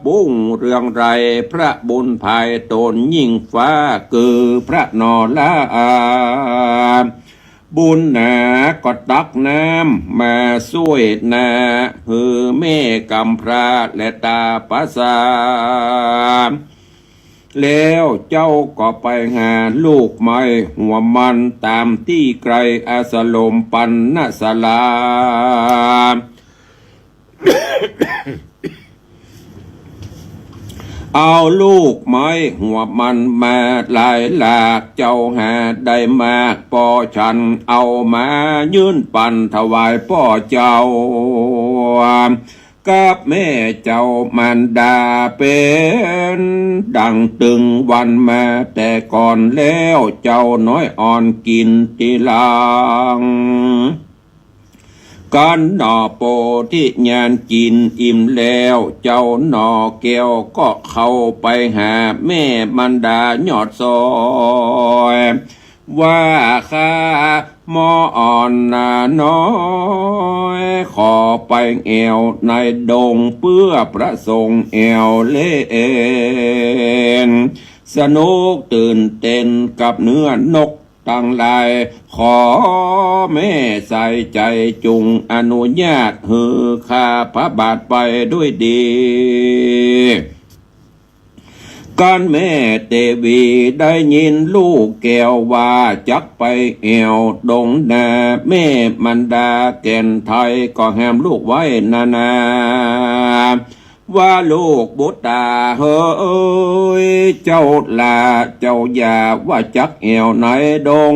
ปุ้งเรืองไร พระบุญภายตนยิ่งฟ้า คือพระนอรา บุญหนาก็ตักน้ำมาส่วยนา หื้อแม่กำพร้าและตาประสา แล้วเจ้าก็ไปหาลูกไม้หัวมันต๋ามตี้ไกล อสลมปัณณศาลา เ เอาลูกไม้หัวมันมาหลายหลาก เจ้าหาได้มากปอฉัน เอามายื่นปั๋นถวายป้อเจ้า กับแม่เจ้ามารดา เป๋นดังตึงวันมาแต่ก่อนแล้ว เจ้าน้อยอ่อนกิ๋นตี้หลัง กันหน่อโปธิญาณกิ๋นอิ่มแล้ว เจ้าหน่อแก้วก็เข้าไปหาแม่มารดายอดซอย ว่าข้าหม่ออ่อนนาน้อย ขอไปแอ่วในดงเปื้อประสงค์แอ่วเล่น สนุกตื่นเต้นกับเนื้อนกตังหลาย ขอแม่ใส่ใจ๋จุ่งอนุญาตหื้อข้าพระบาทไปด้วยดี กันแม่เตวีได้ยินลูกแก้วว่าจักไปแอ่วดงนา แม่มารดาแก่นไทยก็ห้ามลูกไว้นานา ว่าลูกบุตราเหย เจ้าหล่าเจ้าอย่าว่าจักแอ่วในดง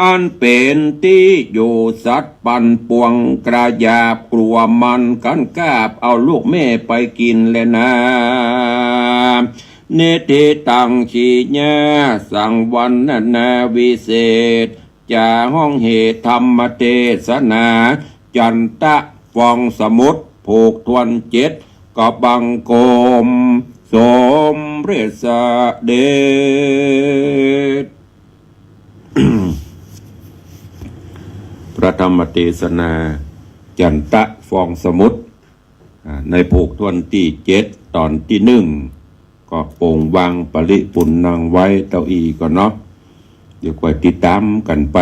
อันเป๋นตี้อยู่สัตว์ปันป่วงกระหยาบ กลัวมันกั๋นกาบเอาลูกแม่ไปกิ๋นแลนา เนติตัง ชีญา สังวรรณนาวิเศษ จาห้องเหตุธรรมเทศนา จันตะฟองสมุทร ผูกถ้วนเจ็ด กะบังคมสมเร็จเสด็จ พระธรรมเทศนา จันตะฟองสมุทร อ่า ในผูกถ้วนตี้เจ็ด ต๋อนตี้นึ่ง ก็โป่งวางปริปุณณังไว้เต้าอี้ก่อนเนาะ เดี๋ยวก่อยติดต๋ามกั๋นไป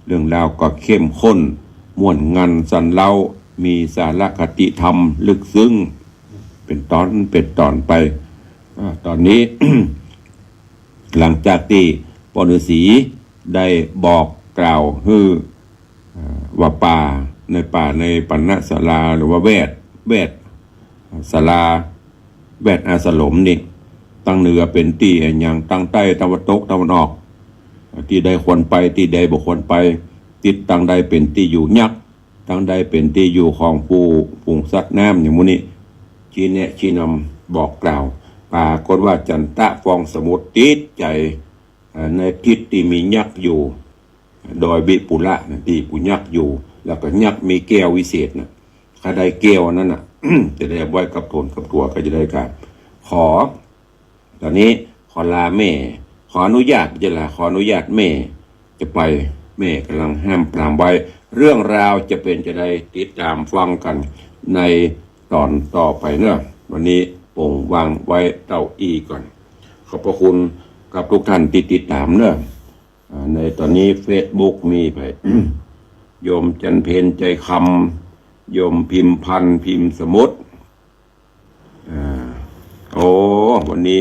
เรื่องราวก็เข้มข้น ม่วนงันสันเล้า มีสาระคติธรรมลึกซึ้ง เป๋นต๋อนเป๋นต๋อนไป อ่า ต๋อนนี้ หลังจากตี้ป้อฤๅษีได้บอกกล่าวหื้อ อ่า ว่าป่า ในป่าในปณศาลา หรือว่าแวด แวดศาลา แวดอาสรมนี่ ตังเหนือเป๋นตี้อะหยัง ตังใต้ ตะวันตก ตะวันออก ตี้ใดควรไป ตี้ใดบ่ควรไป ทิศตังใดเป๋นตี้อยู่ยักษ์ ตังใดเป๋นตี้อยู่ของฝูง ฝูงสัตว์น้ำ อย่างหมู่นี้ ชี้แนะชี้นำบอกกล่าว ปรากฏว่าจันตะฟองสมุทรติดใจ๋ อ่า ในทิศตี้มียักษ์อยู่ ดอยวิปุละนะ ตี้ปู่ยักษ์อยู่ แล้วก็ยักษ์มีแก้ววิเศษนะ ข้าได้แก้วอันนั้นน่ะ จะได้เอาไว้กับโถนกับตั๋ว ก็จะได้กราบขอ ต๋อนนี้ขอลาแม่ ขออนุญาต จะลา ขออนุญาตแม่ จะไป แม่ก่ำลังห้ามปรามไว้ เรื่องราวจะเป๋นจะใด ติดต๋ามฟังกั๋นในต๋อนต่อไปเนาะ วันนี้โป่งวางไว้เต้าอี้ก่อน ขอบพระคุณกับทุกท่านตี้ติดต๋ามเนาะ อ่า ในต๋อนนี้เฟซบุ๊กมีไป โยมจันเพ็ญ ใจคำ โยมพิมพันธ์ พิมสมุทร อ่า โอ้ วันนี้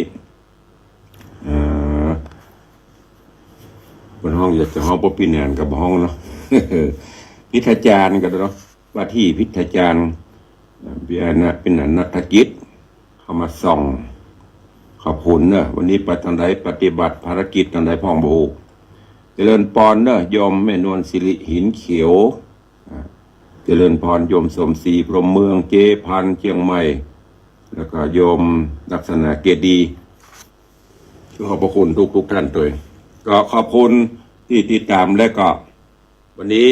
อ่า เปิ้นฮ้อง อยากจะฮ้องป้อปี้แนนก็บ่ฮ้องเนาะ พิทยาจารย์ก็ได้เนาะ ว่าตี้พิทยาจารย์ อ่า เปียนะ เปียนะ นัฐกิจ เข้ามาส่อง ขอบคุณเนาะ วันนี้ไปตางใด ปฏิบัติภารกิจตางใดพ่องบ่ฮู้ เจริญปอนเนาะ โยมแม่นวลสิริ หินเขียว อ่า เจริญพร โยมสมศรี พรหมเมือง เจ๊พันธุ์ เจียงใหม่ แล้วก็โยมลักษณะเกตดี ขอบพระคุณทุกๆท่านตวย ก็ขอบคุณตี้ติดต๋าม และก็วันนี้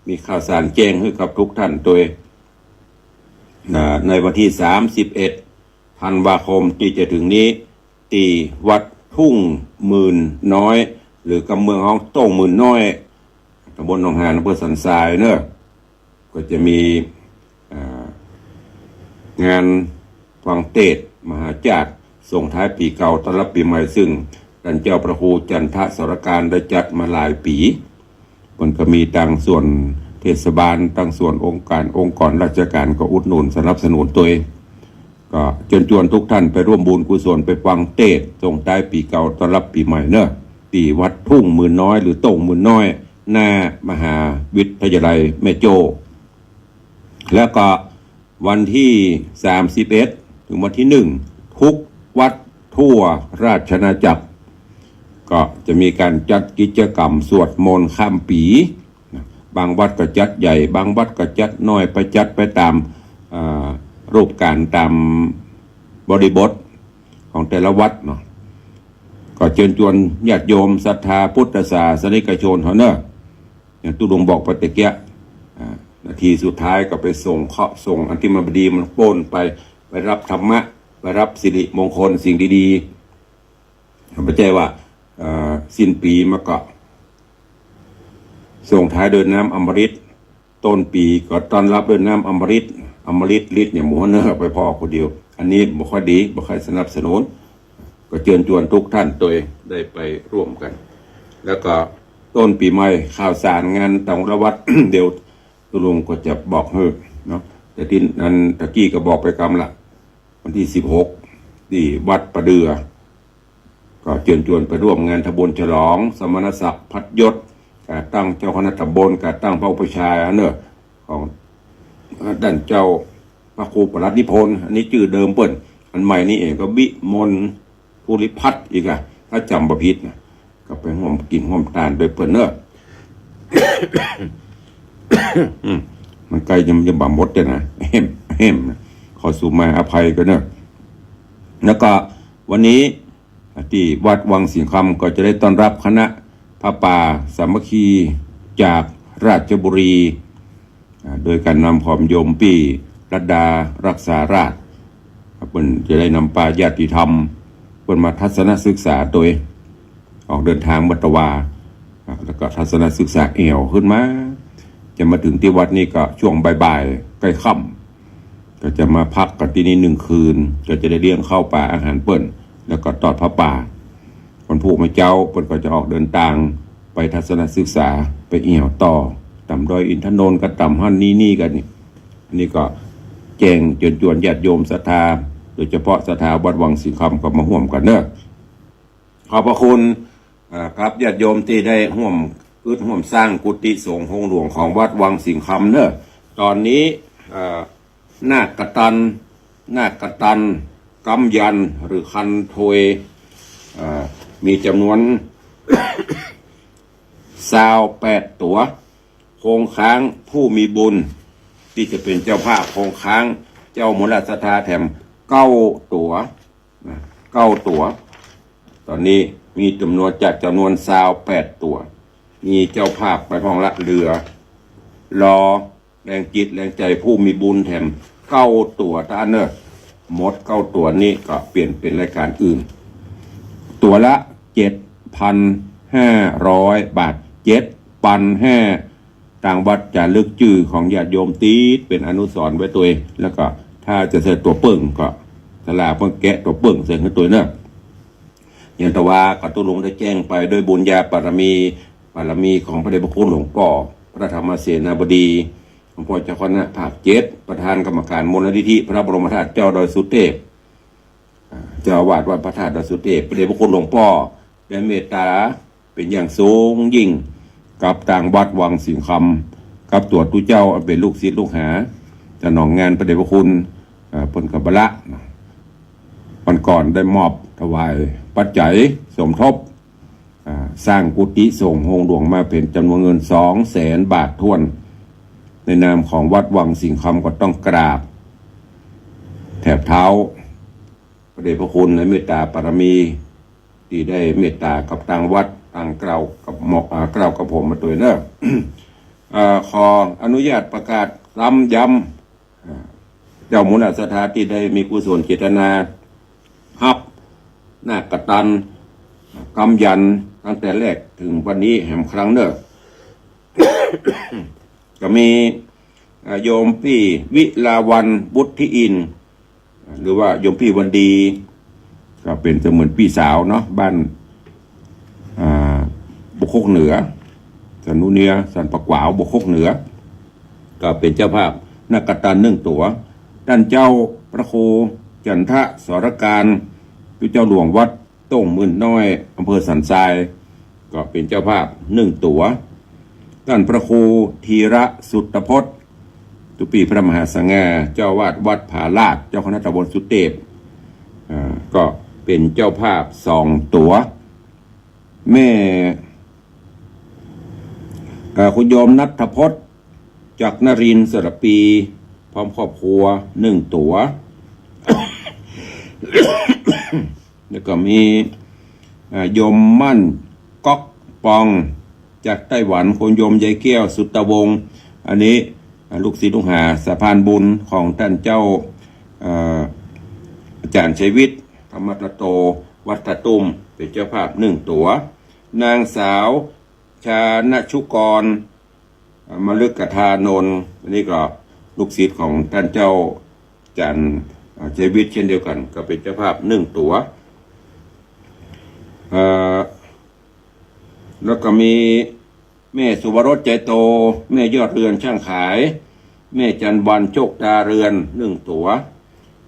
มีข่าวสารแจ้งหื้อกับทุกท่านตวย อ่า ในวันตี้สามสิบเอ็ดธันวาคมตี้จะเถิงนี้ ตี้วัดทุ่งหมื่นน้อย หรือกับเมืองฮ้องโต้งหมื่นน้อย ต๋ำบลหนองหาน อำเภอสันทรายเนาะ ก็จะมี อ่า งานฟังเตสน์มหาจาก้า ส่งท้ายปี๋เก่าต้อนรับปี๋ใหม่ ซึ่งต้านเจ้าพระครูจันทสารการได้จัดมาหลายปี๋ มันก็มีตางส่วนเทศบาล ตางส่วนองค์ก๋าน องค์กรราชก๋านก็อุดหนุนสนับสนุนตวย ก็เจิญจวนทุกท่านไปร่วมบุญกุศล ไปฟังเตสน์ส่งท้ายปี๋เก่าต้อนรับปี๋ใหม่เนาะ ตี้วัดทุ่งหมื่นน้อย หรือโต้งหมื่นน้อย หน้ามหาวิทยาลัยแม่โจ้ แล้วก็วันตี้สามสิบเอ็ด เถิงวันตี้หนึ่ง ทุก วัดทั่วราชอาณาจักร ก็จะมีก๋านจัดกิจกรรมสวดมนต์ข้ามปี๋นะ บางวัดก็จัดใหญ่ บางวัดก็จัดน้อย ไปจัดไปต๋าม อ่า รูปก๋านต๋ามบริบทของแต่ละวัดเนาะ ก็เจิญจวนญาติโยมศรัทธาพุทธศาสนิกชนเฮาเนาะ อย่างตุ๊ลุงบอกไปตะเกียะ อ่า นาทีสุดท้ายก็ไปส่งเคราะห์ส่งอันตี้มันบ่ดีมันโป๊นไป ไปฮับธรรมะ ไปฮับสิริมงคลสิ่งดีๆ บ่ใจ้ว่า เอ่อ สิ้นปี๋มาก็ ส่งท้ายด้วยน้ำอมฤต ต้นปี๋ก็ต้อนฮับด้วยน้ำอมฤต อมฤตฤทธิ์เนี่ยหมู่เฮาเนาะ ไปผ่อคนเดียว อันนี้บ่ค่อยดี บ่ค่อยสนับสนุน ก็เจิญจวนทุกท่านตวยได้ไปร่วมกั๋น แล้วก็ต้นปี๋ใหม่ข่าวสารงานต๋างละวัด เดี๋ยวตุ๊ลุงก็จะบอกหื้อเนาะ แต่ตี้อันตะกี้ก็บอกไปกำละ วันตี้สิบหก ตี้วัดป่าเดื่อ ก็เจิญจวนไปร่วมงานทำบุญฉลองสมณศักดิ์พัดยศ ก๋าตั้งเจ้าคณะตำบล ก๋าตั้งพระอุปัชฌาย์เนาะ ของ เอ่อ ต้านเจ้าพระครูปลัดนิพนธ์ อันนี้จื้อเดิมเปิ้น อันใหม่นี่เองก็วิมลภูริพัฒน์อีกอะ ถ้าจ๋ำบ่ผิดนะ ก็ไปฮ่วมกิ๋นฮ่วมตานตวยเปิ้นเนาะ อืม มันใก้จะ จะบ่หมดแล้วนะ แฮม แฮม ขอสูมาอภัยกั๋นเนาะ แล้วก็วันนี้ตี้วัดวังสิงห์คำก็จะได้ต้อนฮับคณะผ้าป่าสามัคคีจากราชบุรี อ่า โดยก๋านนำของโยมปี้รัตดารักษาราช เปิ้นจะได้นำปาญาติธรรมเปิ้นมาทัศนศึกษาตวย ออกเดินทางเมื่อตะวา อ่า แล้วก็ทัศนศึกษาแอ่วขึ้นมา จะมาเถิงตี้วัดนี่ก็ช่วงบ่ายๆ ใก้ค่ำ ก็จะมาพักกั๋นตี้นี่หนึ่งคืน ก็จะได้เลี้ยงข้าวปลาอาหารเปิ้น แล้วก็ตอดผ้าป่า วันพูกเมื่อเจ๊าเปิ้นก็จะออกเดินตางไปทัศนศึกษา ไปแอ่วต่อ ต๋ามดอยอินทนนท์ก็ต๋ามหั้นนี่นี่กั๋นนี่ อันนี้ก็แจ้งเจิญจวนญาติโยมศรัทธา โดยเฉพาะศรัทธาวัดวังสิงห์คำก็มาฮ่วมกั๋นเนาะ ขอบพระคุณ อ่า ครับ ญาติโยมตี้ได้ฮ่วม อึดฮ่วมสร้างกุฏิสงฆ์โฮงหลวงของวัดวังสิงห์คำเนาะ ต๋อนนี้ เอ่อ นาคกตัน นาคกตัน ก๊ำยันต์หรือคันโทย เอ่อ มีจ๋ำนวน ซาวแปดตั๋ว คงค้างผู้มีบุญ ตี้จะเป๋นเจ้าภาพคงค้าง เจ้ามูลศรัทธาแถมเก้าตั๋ว นะ เก้าตั๋ว ต๋อนนี้มีจ๋ำนวน จากจ๋ำนวนซาวแปดตั๋ว มีเจ้าภาพไปพ่องละ เหลือ รอแรงจิตแรงใจ๋ผู้มีบุญแถมเก้าตั๋วเต้าอั้นเนาะ หมดเก้าตั๋วนี้ก็เปลี่ยนเป๋นรายก๋านอื่น ตั๋วละเจ็ดพันห้าร้อยบาท เจ็ดปันห้า ตางวัดจ๋ารึกจื้อของญาติโยมติดเป๋นอนุสรณ์ไว้ตวย แล้วก็ถ้าจะใส่ตั๋วเปิ้งก็ศาลาเปิ้นแกะตั๋วเปิ้งใส่หื้อตวยเนาะ อย่างตะวาก็ตุ๊ลุงได้แจ้งไป ด้วยบุญญาบารมี บารมีของพระเดชพระคุณหลวงป้อ พระธรรมเสนาบดี หลวงป้อเจ้าคณะภาคเจ็ด ประธานกรรมการมูลนิธิพระบรมธาตุเจ้าดอยสุเทพ อ่า เจ้าอาวาสวัดพระธาตุดอยสุเทพ พระเดชพระคุณหลวงป้อได้เมตตาเป๋นอย่างสูงยิ่ง กับตางวัดวังสิงห์คำ กับตั๋วตุ๊เจ้าอันเป๋นลูกศิษย์ลูกหา สนองงานพระเดชพระคุณ อ่า เปิ้นก็บ่ละ วันก่อนได้มอบถวายปัจจัยสมทบ อ่า สร้างกุฏิสงฆ์โฮงหลวงมาเป๋นจ๋ำนวนเงินสองแสนบาทถ้วน ในนามของวัดวังสิงห์คำก็ต้องกราบแถบเท้าพระเดชพระคุณในเมตตาบารมี ตี้ได้เมตตากับตางวัด ตางเกล้ากับหม่อม อ่า เกล้ากับผมมาตวยเนาะ อ่า ขออนุญาตประกาศซ้ำย้ำ อ่า เจ้ามูลศรัทธาตี้ได้มีกุศลเจตนาฮับนาคกตัน ก๊ำยันต์ตั้งแต่แรกเถิงวันนี้แหมครั้งเนาะ ก็มี อ่า โยมปี้วิลาวัลย์ วุฒิอินทร์ หรือว่าโยมปี้วันดี ก็เป๋นเสมือนปี้สาวเนาะ บ้าน อ่า บวกคกเหนือ สันนุเนีย สันปะขวาว บวกคกเหนือ ก็เป๋นเจ้าภาพนาคกตันหนึ่งตั๋ว ต้านเจ้าพระครูจันทสรการ ตุ๊เจ้าหลวงวัดโต้งหมื่นน้อย อำเภอสันทราย ก็เป๋นเจ้าภาพหนึ่งตั๋ว ต้านพระครูธีระสุตตพจน์ ตุ๊ปี้พระมหาสง่า เจ้าอาวาสวัดผาลาด เจ้าคณะตำบลสุเทพ อ่า ก็เป๋นเจ้าภาพสองตั๋ว แม่ เอ่อ คุณโยมณัฐพจน์ จักรนรินทร์ สระปี พร้อมครอบครัว หนึ่งตั๋ว แล้วก็มี เอ่อ โยมมั่น ก๊อกปอง จากไต้หวัน คุณโยมยายแก้ว สุตวงศ์ อันนี้ อ่า ลูกศิษย์ลูกหาสะพานบุญของต้านเจ้า เอ่อ อาจ๋ารย์ชัยวิทย์ ธรรมทัตโต วัดท่าตุ้ม เป๋นเจ้าภาพหนึ่งตั๋ว นางสาว ชาญชุกร อ่า มฤคทานนท์ อันนี้ก็ลูกศิษย์ของต้านเจ้าอาจ๋ารย์ อ่า ชัยวิทย์เช่นเดียวกั๋น ก็เป๋นเจ้าภาพหนึ่งตั๋ว เอ่อ แล้วก็มีแม่สุวรส ใจโต แม่ยอดเรือน ช่างขาย แม่จันทร์วัน โชคตาเรือน หนึ่งตั๋ว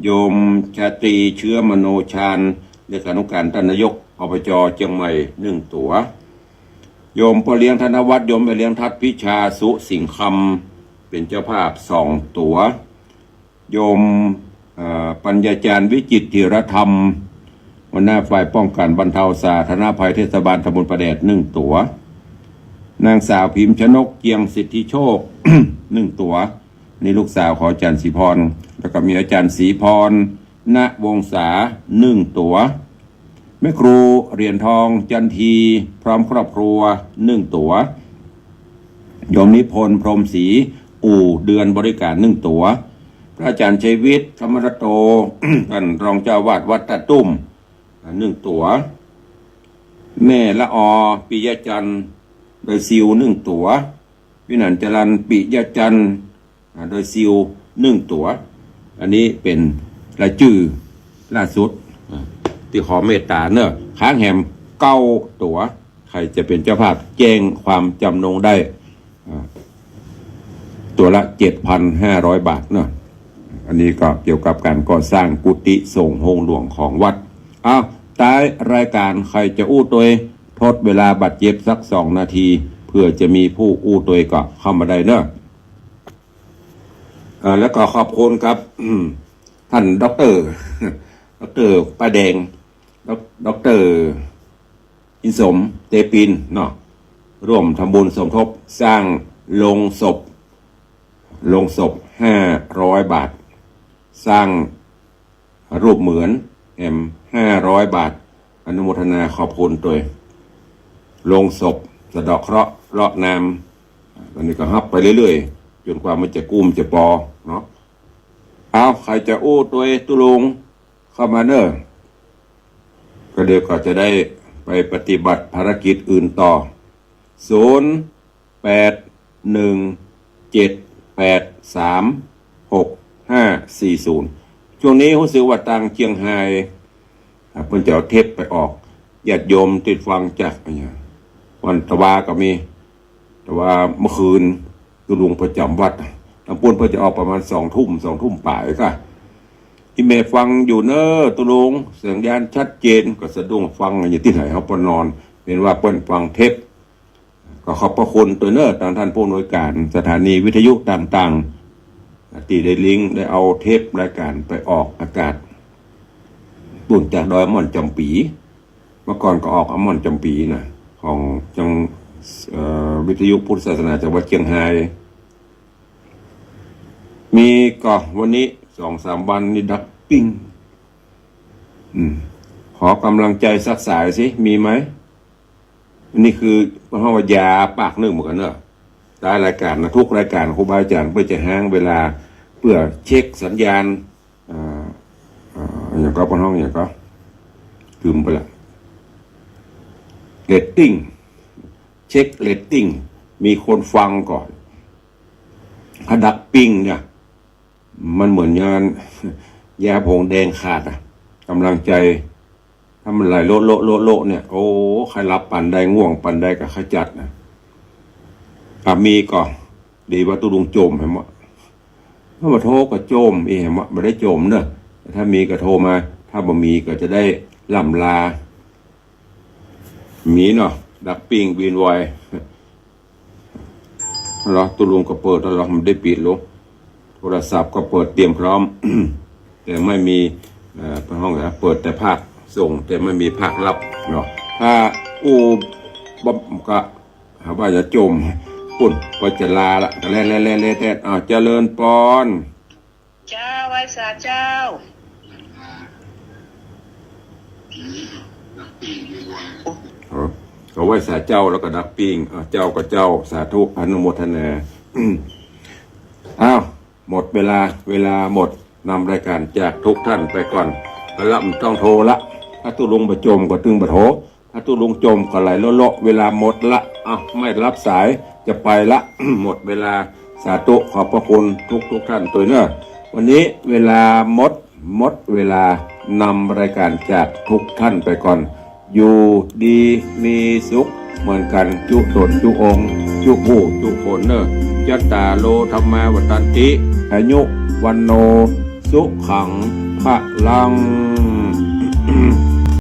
โยมชาตรี เชื้อมโนชาญ เลขานุการต้านนายก อบจ เจียงใหม่ หนึ่งตั๋ว โยมป้อเลี้ยงธนวัฒน์ โยมแม่เลี้ยงทัดพิชา สุสิงห์คำ เป๋นเจ้าภาพสองตั๋ว โยม เอ่อ ปัญญาจารย์ วิจิตรธีรธรรม หัวหน้าฝ่ายป้องกั๋นบรรเทาสาธารณภัยเทศบาลตำบลป่าแดด หนึ่งตั๋ว นางสาวพิมพ์ชนก เจียงสิทธิโชค หนึ่งตั๋ว นี่ลูกสาวของอาจ๋ารย์ศรีพร แล้วก็มีอาจ๋ารย์ศรีพร ณวงศา หนึ่งตั๋ว แม่ครูเหรียญทอง จันที พร้อมครอบครัว หนึ่งตั๋ว โยมนิพนธ์ พรหมศรี อู่เดือนบริการ หนึ่งตั๋ว พระอาจ๋ารย์ชัยวิทย์ ธรรมทัตโต ต้านรองเจ้าอาวาสวัดท่าตุ้ม อ่า หนึ่งตั๋ว แม่ละออ ปิยะจันทร์ ดอยซิว หนึ่งตั๋ว วิหารจรัญ ปิยะจันทร์ อ่า ดอยซิว หนึ่งตั๋ว อันนี้เป๋นรายจื้อล่าสุด อ่า ตี้ขอเมตต๋าเน่อ ค้างแหมเก้าตั๋ว ใผจะเป๋นเจ้าภาพแจ้งความจำนงได้ อ่า ตั๋วละ เจ็ดพันห้าร้อยบาทเนาะ อันนี้ก็เกี่ยวกับก๋านก่อสร้างกุฏิสงฆ์โฮงหลวงของวัด อ้าว ต๊ายรายก๋านใผจะอู้ตวย ทดเวลาบาดเจ็บสักสองนาที เผื่อจะมีผู้อู้ตวยก็เข้ามาได้เนาะ เอ่อ แล้วก็ขอบคุณครับ อืม ต้านด็อกเตอร์ ด็อกเตอร์ป้ายแดง ด็อก- ด็อกเตอร์ อินสม เตปิน เนาะ ร่วมทำบุญสมทบสร้างโลงศพ โลงศพ ห้าร้อยบาท สร้างรูปเหมือนแหม ห้าร้อยบาท อนุโมทนาขอบคุณตวย โลงศพสะเดาะเคราะห์เลาะนาม อันนี้ก็ฮับไปเรื่อยๆ จ๋นกว่ามันจะกู้มันจะปอเนาะ เอา ใผจะอู้ตวยตุ๊ลุง เข้ามาเน่อ ก็เดี๋ยวก็จะได้ไปปฏิบัติภารกิจอื่นต่อ ศูนย์ แปด หนึ่ง เจ็ด แปด สาม หก ห้า สี่ ศูนย์ ช่วงนี้ฮู้สึกว่าตางเจียงฮาย อ่า เปิ้นจะเอาเทปไปออก ญาติโยมตี้ฟังจาก วันตะวาก็มี แต่ว่าเมื่อคืนตุ๊ลุงประจ๋ำวัด ตางปู๊นเปิ้นจะออกประมาณสองทุ่ม สองทุ่มป๋ายก่ะ อี่แม่ฟังอยู่เน่อตุ๊ลุง สัญญาณชัดเจน ก็สะดุ้งฟังอยู่ตี้ไหน เฮาปอนนอน เป๋นว่าเปิ้นฟังเทป ก็ขอบพระคุณตวยเน่อ ตางต้านผู้อำนวยก๋านสถานีวิทยุต่างๆ ตี้ได้ลิงก์ ได้เอาเทปรายก๋านไปออกอากาศ ปู๊นจากดอยม่อนจ๋ำปี๋ เมื่อก่อนก็ออกอำม่อนจ๋ำปี๋นะ ของจัง เอ่อ วิทยุพุทธศาสนาจังหวัดเจียงฮาย มีก่อ วันนี้สองสามวันนี่ดับปิ้ง อืม ขอกำลังใจสักสายสิ มีไหม นี่คือเฮาว่ายาปากนึ่งเหมือนกั๋นเนาะ ต๊ายรายก๋านนะ ทุกรายก๋านครูบาอาจ๋ารย์เปิ้นจะฮ้างเวลาเปื้อเช็คสัญญาณ อ่า อ่า อะหยังก่อ ปะฮ้องอะหยังก่อ ลืมไปละ เรตติ้ง เช็คเรตติ้ง มีคนฟังก่อ ถ้าดับปิ้งเนี่ย มันเหมือนยา ยาผงแดงขาดอะ กำลังใจ ถ้ามันไหลโละโละโละโละเนี่ย โอ้ ใค่หลับปานใด ง่วงปานใดก็ขจัดนะ ถ้ามีก็ ดีว่าตุ๊ลุงโจมแหม ถ้าบ่โทรก็โจมอีแหม บ่ได้โจมเนอะ แต่ถ้ามีก็โทรมา ถ้าบ่มีก็จะได้ล่ำลา มีเนาะ ดับปิ้ง วีนวาย เหรอ ตุ๊ลุงก็เปิดแล้วเหรอ มันได้ปิดลง โทรศัพท์ก็เปิดเตรียมพร้อม แต่ไม่มี เอ่อ เปิ้นฮ้องว่าเปิดแต่ภาคส่ง แต่บ่มีภาครับเนาะ ถ้าอู้บ่ก็หาว่าจะจ่ม ปุ้น ก็จะลาละ แล แล แล แล อ้าว เจริญปอน เจ้า ไหว้สาเจ้า เออ ก็ไหว้สาเจ้าแล้วก็ดักปิ้ง อ่ะ เจ้าก็เจ้า สาธุ อนุโมทนา อ้าว หมดเวลา เวลาหมด นำรายก๋านจากทุกท่านไปก่อน ก็ละ บ่ต้องโทรละ ถ้าตุ๊ลุงบ่จ่มก็ตึงบ่โทร ถ้าตุ๊ลุงจ่มก็ไหลโละๆ เวลาหมดละ อ้าว ไม่รับสาย จะไปละ หมดเวลา สาธุ ขอบพระคุณทุกๆ ท่านตวยเน่อ วันนี้เวลาหมด หมดเวลา นำรายก๋านจากทุกท่านไปก่อน อยู่ดีมีสุขเหมือนกั๋น จุ๊ต๋นจุ๊องค์ จุ๊หมู่จุ๊คนเน่อ จัตตาโร ธัมมา วัฑฒันติ อายุ วัณโณ สุขัง พลัง